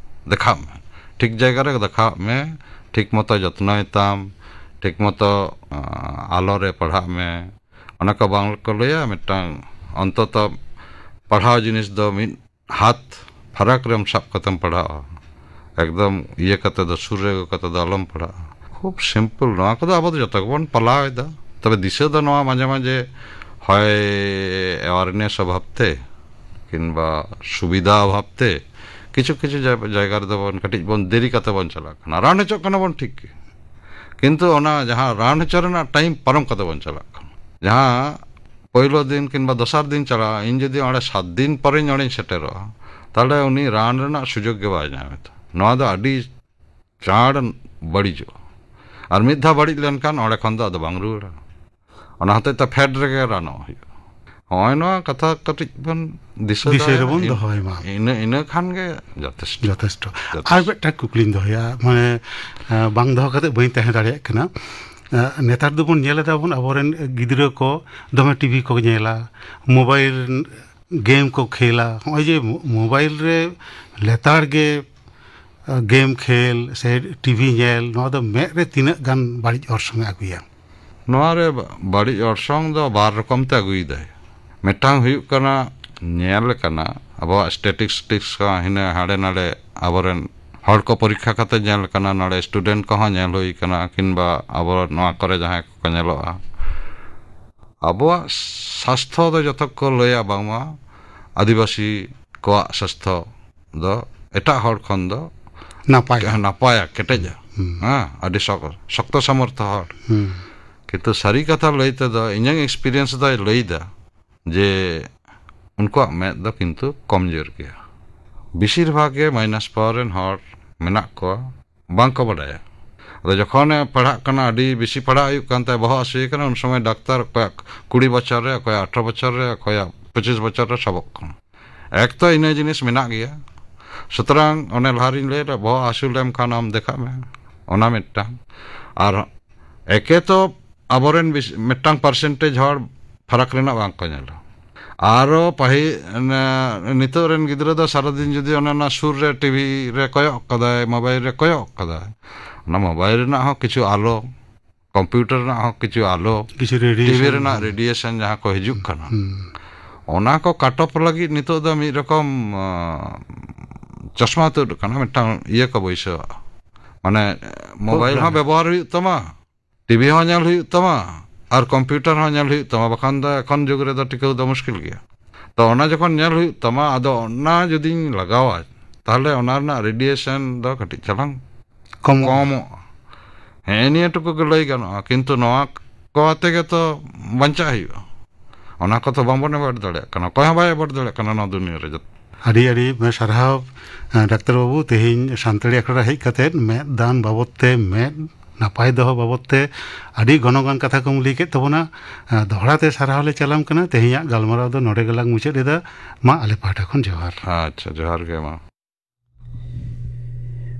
ᱫᱮᱠᱷᱟᱜ ᱢᱮ᱾ ᱴᱷᱤᱠ ᱡᱟᱭᱜᱟ ᱨᱮ ᱫᱮᱠᱷᱟᱜ ᱢᱮ, ᱴᱷᱤᱠ ᱢᱚᱛᱚ ᱡᱚᱛᱱᱚᱭ ᱛᱟᱢ, ᱴᱷᱤᱠ ᱢᱚᱛᱚ, ᱟᱸ, ᱟᱞᱚ ᱨᱮ ᱯᱟᱲᱦᱟᱜ ᱢᱮ᱾ ᱚᱱᱟ ᱠᱚ ᱵᱟᱝ ᱠᱚ ᱞᱟᱹᱭᱟ, ᱢᱤᱫᱴᱟᱝ ᱚᱱᱛᱚᱛᱚ ᱯᱟᱲᱦᱟᱣ ᱡᱤᱱᱤᱥ ᱫᱚ ᱢᱤᱫ ᱦᱟᱛ ᱯᱷᱟᱨᱟᱠ ᱨᱮᱢ ᱥᱟᱵ ᱠᱟᱛᱮᱢ ᱯᱟᱲᱦᱟᱜᱼᱟ, ᱮᱠᱫᱚᱢ ᱤᱭᱟᱹ ᱠᱟᱛᱮ ᱫᱚ, ᱥᱩᱨ ᱨᱮ ᱟᱹᱜᱩ ᱠᱟᱛᱮ ᱫᱚ ᱟᱞᱚᱢ ᱯᱟᱲᱦᱟᱜᱼᱟ᱾ ᱠᱷᱩᱵ ᱥᱤᱢᱯᱚᱞ᱾ ᱱᱚᱣᱟ ᱠᱚᱫᱚ ᱟᱵᱚ ᱫᱚ ᱡᱚᱛᱚ ᱜᱮᱵᱚᱱ ᱯᱟᱞᱟᱣ ᱮᱫᱟ᱾ ᱛᱚᱵᱮ ᱫᱤᱥᱟᱹ ᱫᱚ ᱱᱚᱣᱟ ᱢᱟᱡᱷᱮ ᱢᱟᱡᱷᱮ ᱦᱚᱭ ᱮᱣᱟᱨᱱᱮᱥ ᱚᱵᱷᱟᱵ ᱛᱮ ᱠᱤᱝᱵᱟ ᱥᱩᱵᱤᱫᱷᱟ ᱚᱵᱷᱟᱵ ᱛᱮ ᱠᱤᱪᱷᱩ ᱠᱤᱪᱷᱩ ᱡᱟᱭ-, ᱡᱟᱭᱜᱟ ᱨᱮᱫᱚ ᱵᱚᱱ ᱠᱟᱹᱴᱤᱡ ᱵᱚᱱ ᱫᱮᱨᱤ ᱠᱟᱛᱮ ᱵᱚᱱ ᱪᱟᱞᱟᱜ ᱠᱟᱱᱟ᱾ ᱨᱟᱱ ᱦᱚᱪᱚᱜ ᱠᱟᱱᱟ ᱵᱚᱱ ᱴᱷᱤᱠ ᱜᱮ, ᱠᱤᱱᱛᱩ ᱚᱱᱟ ᱡᱟᱦᱟᱸ ᱨᱟᱱ ᱦᱚᱪᱚ ᱨᱮᱱᱟᱜ ᱴᱟᱭᱤᱢ ᱯᱟᱨᱚᱢ ᱠᱟᱛᱮ ᱵᱚᱱ ᱪᱟᱞᱟᱜ ᱠᱟᱱᱟ᱾ ᱡᱟᱦᱟᱸ ᱯᱳᱭᱞᱳ ᱫᱤᱱ ᱠᱤᱝᱵᱟ ᱫᱚᱥᱟᱨ ᱫᱤᱱ ᱪᱟᱞᱟᱜᱼᱟ, ᱤᱧ ᱡᱩᱫᱤ ᱚᱸᱰᱮ ᱥᱟᱛ ᱫᱤᱱ ᱯᱚᱨᱮᱧ ᱚᱸᱰᱮᱧ ᱥᱮᱴᱮᱨᱚᱜᱼᱟ, ᱛᱟᱦᱚᱞᱮ ᱩᱱᱤ ᱨᱟᱱ ᱨᱮᱱᱟᱜ ᱥᱩᱡᱳᱜᱽ ᱜᱮ ᱵᱟᱭ ᱧᱟᱢ ᱮᱫᱟ᱾ ᱱᱚᱣᱟ ᱫᱚ ᱟᱹᱰᱤ ᱪᱟᱬ ᱵᱟᱹᱲᱤᱡᱚᱜᱼᱟ᱾ ᱟᱨ ᱢᱤᱫ ᱫᱷᱟᱣ ᱵᱟᱹᱲᱤᱡ ᱞᱮᱱᱠᱷᱟᱱ ᱚᱸᱰᱮ ᱠᱷᱚᱱ ᱫᱚ ᱟᱫᱚ ᱵᱟᱝ ᱨᱩᱣᱟᱹᱲᱟ᱾ ᱚᱱᱟ ᱦᱚᱛᱮᱡ ᱛᱮ ᱯᱷᱮᱰ ᱨᱮᱜᱮ ᱨᱟᱱᱚᱜ ᱦᱩᱭᱩᱜᱼᱟ᱾ ᱦᱚᱸᱜᱼᱚᱭ ᱱᱚᱣᱟ ᱠᱟᱛᱷᱟ ᱠᱟᱹᱴᱤᱡ ᱵᱚᱱ ᱫᱤᱥᱟᱹ ᱫᱤᱥᱟᱹ ᱫᱚᱦᱚᱭᱟ, ᱨᱮᱵᱚᱱ ᱤᱱ-, ᱫᱚᱦᱚᱭ ᱢᱟ᱾ ᱤᱱᱟᱹ, ᱤᱱᱟᱹ ᱠᱷᱟᱱ ᱜᱮ ᱡᱚᱛᱷᱮᱥᱴᱚ᱾ ᱡᱚᱛᱷᱮᱥᱴᱚ᱾ ᱡᱚᱛᱷᱮᱥᱴᱚ᱾ ᱟᱨ ᱢᱤᱫᱴᱟᱝ ᱠᱩᱠᱞᱤᱧ ᱫᱚᱦᱚᱭᱟ, ᱢᱟᱱᱮ, ᱮᱸ, ᱵᱟᱝ ᱫᱚᱦᱚ ᱠᱟᱛᱮ ᱵᱟᱹᱧ ᱛᱟᱦᱮᱸ ᱫᱟᱲᱮᱭᱟᱜ ᱠᱟᱱᱟ᱾ ᱮᱸ, ᱱᱮᱛᱟᱨ ᱫᱚᱵᱚᱱ ᱧᱮᱞ ᱮᱫᱟ ᱵᱚᱱ, ᱟᱵᱚᱨᱮᱱ ᱜᱤᱫᱽᱨᱟᱹ ᱠᱚ ᱫᱚᱢᱮ ᱴᱤᱵᱷᱤ ᱠᱚ ᱧᱮᱞᱟ, ᱢᱳᱵᱟᱭᱤᱞ ᱜᱮᱢ ᱠᱚ ᱠᱷᱮᱞᱟ᱾ ᱱᱚᱜᱼᱚᱭ ᱡᱮ ᱢᱳ- ᱢᱳᱵᱟᱭᱤᱞ ᱨᱮ ᱞᱮᱛᱟᱲ ᱜᱮ ᱜᱮᱢ ᱠᱷᱮᱞ ᱥᱮ ᱴᱤᱵᱷᱤ ᱧᱮᱞ, ᱱᱚᱣᱟ ᱫᱚ ᱢᱮᱫ ᱨᱮ ᱛᱤᱱᱟᱹᱜ ᱜᱟᱱ ᱵᱟᱹᱲᱤᱡ ᱚᱨᱥᱚᱝ ᱮ ᱟᱹᱜᱩᱭᱟ? ᱱᱚᱣᱟ ᱨᱮ ᱵᱟᱹᱲᱤᱡ ᱚᱨᱥᱚᱝ ᱫᱚ ᱵᱟᱨ ᱨᱚᱠᱚᱢ ᱛᱮ ᱟᱹᱜᱩᱭᱮᱫᱟᱭ᱾ ᱢᱤᱫᱴᱟᱝ ᱦᱩᱭᱩᱜ ᱠᱟᱱᱟ, ᱧᱮᱞ ᱠᱟᱱᱟ ᱟᱵᱚᱣᱟᱜ ᱥᱴᱮᱴᱤᱥᱴᱤᱠᱥ ᱠᱚ ᱦᱤᱱᱟᱹ ᱦᱟᱸᱰᱮ ᱱᱟᱰᱮ ᱟᱵᱚᱨᱮᱱ ᱦᱚᱲ ᱠᱚ ᱯᱚᱨᱤᱠᱠᱷᱟ ᱠᱟᱛᱮ ᱧᱮᱞ ᱠᱟᱱᱟ, ᱱᱚᱰᱮ ᱥᱴᱩᱰᱮᱱᱴ ᱠᱚᱦᱚᱸ ᱧᱮᱞ ᱦᱩᱭ ᱠᱟᱱᱟ, ᱠᱤᱝᱵᱟ ᱟᱵᱚ ᱱᱚᱣᱟ ᱠᱚᱨᱮ ᱡᱟᱦᱟᱸᱭ ᱠᱚᱠᱚ ᱧᱮᱞᱚᱜᱼᱟ᱾ ᱟᱵᱚᱣᱟᱜ ᱥᱟᱥᱛᱷᱚ ᱫᱚ ᱡᱚᱛᱚ ᱠᱚ ᱞᱟᱹᱭᱟ ᱵᱟᱝᱢᱟ ᱟᱹᱫᱤᱵᱟᱹᱥᱤ ᱠᱚᱣᱟᱜ ᱥᱟᱥᱛᱷᱚ ᱫᱚ ᱮᱴᱟᱜ ᱦᱚᱲ ᱠᱷᱚᱱ ᱫᱚ ᱱᱟᱯᱟᱭ᱾ ᱱᱟᱯᱟᱭᱟ, ᱠᱮᱴᱮᱡᱟ᱾ ᱦᱩᱸ᱾ ᱦᱮᱸ, ᱟᱹᱰᱤ ᱥᱚᱠ- ᱥᱚᱠᱛᱚ ᱥᱟᱢᱚᱨᱛᱷᱚ ᱦᱚᱲ᱾ ᱦᱩᱸ᱾ ᱠᱤᱱᱛᱩ ᱥᱟᱹᱨᱤ ᱠᱟᱛᱷᱟ ᱞᱟᱹᱭ ᱛᱮᱫᱚ ᱤᱧᱟᱹᱝ ᱮᱠᱥᱯᱤᱨᱤᱭᱮᱱᱥ ᱫᱚᱭ ᱞᱟᱹᱭᱫᱟ ᱡᱮ ᱩᱱᱠᱩᱣᱟᱜ ᱢᱮᱫ ᱫᱚ ᱠᱤᱱᱛᱩ ᱠᱚᱢᱡᱳᱨ ᱜᱮᱭᱟ᱾ ᱵᱮᱥᱤᱨ ᱵᱷᱟᱜᱽ ᱜᱮ ᱢᱟᱭᱱᱟᱥ ᱯᱟᱣᱟᱨ ᱨᱮᱱ ᱦᱚᱲ ᱢᱮᱱᱟᱜ ᱠᱚᱣᱟ, ᱵᱟᱝ ᱠᱚ ᱵᱟᱰᱟᱭᱟ᱾ ᱟᱫᱚ ᱡᱚᱠᱷᱚᱱᱮ ᱯᱟᱲᱦᱟᱜ ᱠᱟᱱᱟ, ᱟᱹᱰᱤ ᱵᱮᱥᱤ ᱯᱟᱲᱦᱟᱜ ᱦᱩᱭᱩᱜ ᱠᱟᱱ ᱛᱟᱭᱟ, ᱵᱚᱦᱚᱜ ᱦᱟᱹᱥᱩᱭᱮ ᱠᱟᱱᱟ, ᱩᱱ ᱥᱚᱢᱚᱭ ᱰᱟᱠᱛᱟᱨ ᱚᱠᱚᱭᱟᱜ ᱠᱩᱲᱤ ᱵᱚᱪᱷᱚᱨ ᱨᱮ, ᱚᱠᱚᱭᱟᱜ ᱟᱴᱷᱨᱚ ᱵᱚᱪᱷᱚᱨ ᱨᱮ, ᱚᱠᱚᱭᱟᱜ ᱯᱚᱸᱪᱤᱥ ᱵᱚᱪᱷᱚᱨ ᱨᱮ ᱥᱟᱵᱚᱜ ᱠᱟᱱᱟ᱾ ᱮᱠ ᱛᱚ ᱤᱱᱟᱹ ᱡᱤᱱᱤᱥ ᱢᱮᱱᱟᱜ ᱜᱮᱭᱟ᱾ ᱥᱩᱛᱚᱨᱟᱝ ᱚᱱᱮ ᱞᱟᱦᱟ ᱨᱤᱧ ᱞᱟᱹᱭ ᱞᱮᱫ, ᱵᱚᱦᱚᱜ ᱦᱟᱹᱥᱩ ᱞᱮᱢ ᱠᱷᱟᱱ ᱟᱢ ᱫᱮᱠᱷᱟᱜ ᱢᱮ, ᱚᱱᱟ ᱢᱤᱫᱴᱟᱝ᱾ ᱟᱨ ᱮᱠᱮ ᱛᱚ ᱟᱵᱚᱨᱮᱱ ᱵᱤᱥ- ᱢᱤᱫᱴᱟᱝ ᱯᱟᱨᱥᱮᱱᱴᱮᱡᱽ ᱦᱚᱲ ᱯᱷᱟᱨᱟᱠ ᱨᱮᱱᱟᱜ ᱵᱟᱝ ᱠᱚ ᱧᱮᱞᱟ᱾ ᱟᱨᱚ ᱯᱟᱹᱦᱤ- ᱱᱤᱛᱚᱜ ᱨᱮᱱ ᱜᱤᱫᱽᱨᱟᱹ ᱫᱚ ᱥᱟᱨᱟᱫᱤᱱ ᱡᱩᱫᱤ ᱚᱱᱮ ᱚᱱᱟ ᱥᱩᱨ ᱨᱮ ᱴᱤᱵᱷᱤ ᱨᱮ ᱠᱚᱭᱚᱜ ᱠᱟᱫᱟᱭ, ᱢᱳᱵᱟᱭᱤᱞ ᱨᱮ ᱠᱚᱭᱚᱜ ᱠᱟᱫᱟᱭ, ᱚᱱᱟ ᱢᱳᱵᱟᱭᱤᱞ ᱨᱮᱱᱟᱜ ᱦᱚᱸ ᱠᱤᱪᱷᱩ ᱟᱞᱚ, ᱠᱚᱢᱯᱤᱭᱩᱴᱟᱨ ᱨᱮᱱᱟᱜ ᱦᱚᱸ ᱠᱤᱪᱷᱩ ᱟᱞᱚ, ᱠᱤᱪᱷᱩ ᱨᱮᱰᱤᱭᱮᱥᱚᱱ᱾ ᱴᱤᱵᱷᱤ ᱨᱮᱱᱟᱜ ᱨᱮᱰᱤᱭᱮᱥᱚᱱ ᱡᱟᱦᱟᱸ ᱠᱚ ᱦᱤᱡᱩᱜ ᱠᱟᱱᱟ, ᱦᱩᱸ᱾ ᱚᱱᱟ ᱠᱚ ᱠᱟᱴ ᱚᱯᱷ ᱞᱟᱹᱜᱤᱫ ᱱᱤᱛᱚᱜ ᱫᱚ ᱢᱤᱫ ᱨᱚᱠᱚᱢ, ᱟᱸ, ᱪᱚᱥᱢᱟ ᱛᱩᱫ ᱠᱟᱱᱟ, ᱢᱤᱫᱴᱟᱝ ᱤᱭᱟᱹ ᱠᱚ ᱵᱟᱹᱭᱥᱟᱹᱣᱟ᱾ ᱢᱟᱱᱮ ᱢᱳᱵᱟᱭᱤᱞ ᱦᱚᱸ ᱵᱮᱵᱚᱦᱟᱨ ᱦᱩᱭᱩᱜ ᱛᱟᱢᱟ, ᱴᱤᱵᱷᱤ ᱦᱚᱸ ᱧᱮᱞ ᱦᱩᱭᱩᱜ ᱛᱟᱢᱟ ᱟᱨ ᱠᱚᱢᱯᱤᱭᱩᱴᱟᱨ ᱦᱚᱸ ᱧᱮᱞ ᱦᱩᱭᱩᱜ ᱛᱟᱢᱟ, ᱵᱟᱠᱷᱟᱱ ᱫᱚ ᱮᱠᱷᱚᱱ ᱡᱩᱜᱽ ᱨᱮᱫᱚ ᱴᱤᱠᱟᱹᱣ ᱫᱚ ᱢᱩᱥᱠᱤᱞ ᱜᱮᱭᱟ᱾ ᱛᱚ ᱚᱱᱟ ᱡᱚᱠᱷᱚᱱ ᱧᱮᱞ ᱦᱩᱭᱩᱜ ᱛᱟᱢᱟ, ᱟᱫᱚ ᱚᱱᱟ ᱡᱩᱫᱤᱧ ᱞᱟᱜᱟᱣᱟ, ᱛᱟᱦᱞᱮ ᱚᱱᱟ ᱨᱮᱱᱟᱜ ᱨᱮᱰᱤᱭᱮᱥᱚᱱ ᱫᱚ ᱠᱟᱹᱴᱤᱡ ᱪᱟᱞᱟᱝ ᱠᱚᱢᱚᱜᱼᱟ᱾ ᱠᱚᱢᱚᱜᱼᱟ᱾ ᱦᱮᱸ, ᱱᱤᱭᱟᱹ ᱴᱩᱠᱩ ᱜᱮ ᱞᱟᱹᱭ ᱜᱟᱱᱚᱜᱼᱟ, ᱠᱤᱱᱛᱩ ᱱᱚᱣᱟ ᱠᱚ ᱟᱛᱮ ᱜᱮᱛᱚ ᱵᱟᱧᱪᱟᱜ ᱦᱩᱭᱩᱜᱼᱟ᱾ ᱚᱱᱟ ᱠᱚᱛᱚ ᱵᱟᱵᱚᱱ ᱮᱵᱷᱚᱭᱮᱰ ᱫᱟᱲᱮᱭᱟᱜ ᱠᱟᱱᱟ, ᱚᱠᱚᱭ ᱦᱚᱸ ᱵᱟᱭ ᱮᱵᱷᱚᱭᱮᱰ ᱫᱟᱲᱮᱭᱟᱜ ᱠᱟᱱᱟ ᱱᱚᱣᱟ ᱫᱩᱱᱤᱭᱟᱹ ᱨᱮ᱾ ᱡᱚᱛᱚ ᱟᱹᱰᱤ ᱟᱹᱰᱤ ᱥᱟᱨᱦᱟᱣ, ᱰᱟᱠᱛᱟᱨ ᱵᱟᱹᱵᱩ, ᱛᱮᱦᱮᱧ ᱥᱟᱱᱛᱟᱲᱤ ᱟᱠᱷᱲᱟ ᱨᱮ ᱦᱮᱡ ᱠᱟᱛᱮ ᱢᱮᱫ ᱫᱟᱱ ᱵᱟᱵᱚᱛ ᱛᱮ, ᱢᱮᱫ ᱱᱟᱯᱟᱭ ᱫᱚᱦᱚ ᱵᱟᱵᱚᱛ ᱛᱮ ᱟᱹᱰᱤ ᱜᱚᱱᱚᱝᱟᱱ ᱠᱟᱛᱷᱟ ᱠᱚᱢ ᱞᱟᱹᱭ ᱠᱮᱫ ᱛᱟᱵᱚᱱᱟ᱾ ᱫᱚᱦᱲᱟ ᱛᱮ ᱥᱟᱨᱦᱟᱣ ᱞᱮ ᱪᱟᱞᱟᱢ ᱠᱟᱱᱟ᱾ ᱛᱮᱦᱮᱧᱟᱜ ᱜᱟᱞᱢᱟᱨᱟᱣ ᱫᱚ ᱱᱚᱰᱮ ᱜᱮᱞᱟᱝ ᱢᱩᱪᱟᱹᱫ ᱮᱫᱟ᱾ ᱢᱟ, ᱟᱞᱮ ᱯᱟᱦᱴᱟ ᱠᱷᱚᱱ ᱡᱚᱦᱟᱨ᱾ ᱟᱪᱪᱷᱟ, ᱡᱚᱦᱟᱨ ᱜᱮ ᱢᱟ᱾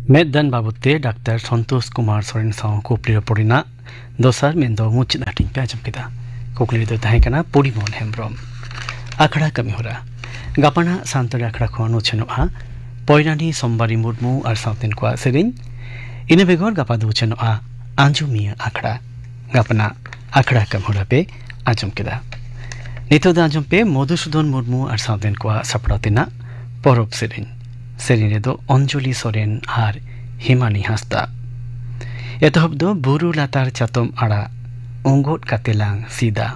ᱢᱮᱫ ᱫᱟᱱ ᱵᱟᱵᱚᱛ ᱛᱮ ᱰᱟᱠᱛᱟᱨ ᱥᱚᱱᱛᱳᱥ ᱠᱩᱢᱟᱨ ᱥᱚᱨᱮᱱ ᱥᱟᱶ ᱠᱩᱠᱞᱤ ᱨᱚᱯᱚᱲ ᱨᱮᱱᱟᱜ ᱫᱚᱥᱟᱨ ᱢᱮᱱᱫᱚ ᱢᱩᱪᱟᱹᱫ ᱦᱟᱹᱴᱤᱧ ᱯᱮ ᱟᱸᱡᱚᱢ ᱠᱮᱫᱟ᱾ ᱠᱩᱠᱞᱤ ᱨᱮᱫᱚ ᱛᱟᱦᱮᱸ ᱠᱟᱱᱟ ᱯᱚᱨᱤᱢᱚᱞ ᱦᱮᱢᱵᱨᱚᱢ᱾ ᱟᱠᱷᱲᱟ ᱠᱟᱹᱢᱤᱦᱚᱨᱟ᱾ ᱜᱟᱯᱟᱱᱟᱜ ᱥᱟᱱᱛᱟᱲᱤ ᱟᱠᱷᱲᱟ ᱠᱷᱚᱱ ᱩᱪᱷᱟᱹᱱᱚᱜᱼᱟ ᱯᱚᱭᱱᱟᱱᱤ ᱥᱳᱢᱵᱟᱨᱤ ᱢᱩᱨᱢᱩ ᱟᱨ ᱥᱟᱶᱛᱮᱱ ᱠᱚᱣᱟᱜ ᱥᱮᱨᱮᱧ᱾ ᱤᱱᱟᱹ ᱵᱮᱜᱚᱨ ᱜᱟᱯᱟ ᱫᱚ ᱩᱪᱷᱟᱹᱱᱚᱜᱼᱟ ᱟᱸᱡᱚᱢᱤᱭᱟᱹ ᱟᱠᱷᱲᱟ᱾ ᱜᱟᱯᱟᱱᱟᱜ ᱟᱠᱷᱲᱟ ᱠᱟᱹᱢᱤᱦᱚᱨᱟ ᱯᱮ ᱟᱸᱡᱚᱢ ᱠᱮᱫᱟ᱾ ᱱᱤᱛᱚᱜ ᱫᱚ ᱟᱸᱡᱚᱢ ᱯᱮ ᱢᱚᱫᱷᱩᱥᱩᱫᱚᱱ ᱢᱩᱨᱢᱩ ᱟᱨ ᱥᱟᱶᱛᱮᱱ ᱠᱚᱣᱟᱜ ᱥᱟᱯᱲᱟᱣ ᱛᱮᱱᱟᱜ ᱯᱚᱨᱚᱵᱽ ᱥᱮᱨᱮᱧ᱾ ᱥᱮᱨᱮᱧ ᱨᱮᱫᱚ ᱚᱧᱡᱚᱞᱤ ᱥᱚᱨᱮᱱ ᱟᱨ ᱦᱤᱢᱟᱱᱤ ᱦᱟᱸᱥᱫᱟ᱾ ᱮᱛᱚᱦᱚᱵ ᱫᱚ ᱵᱩᱨᱩ ᱞᱟᱛᱟᱨ ᱪᱟᱛᱚᱢ ᱟᱲᱟᱜ ᱳᱸᱜᱳᱫ ᱠᱟᱛᱮ ᱞᱟᱝ ᱥᱤᱫᱟ᱾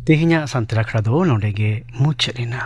ᱛᱮᱦᱮᱧᱟᱜ ᱥᱟᱱᱛᱟᱲ ᱟᱠᱷᱲᱟ ᱫᱚ ᱱᱚᱰᱮ ᱜᱮ ᱢᱩᱪᱟᱹᱫ ᱮᱱᱟ᱾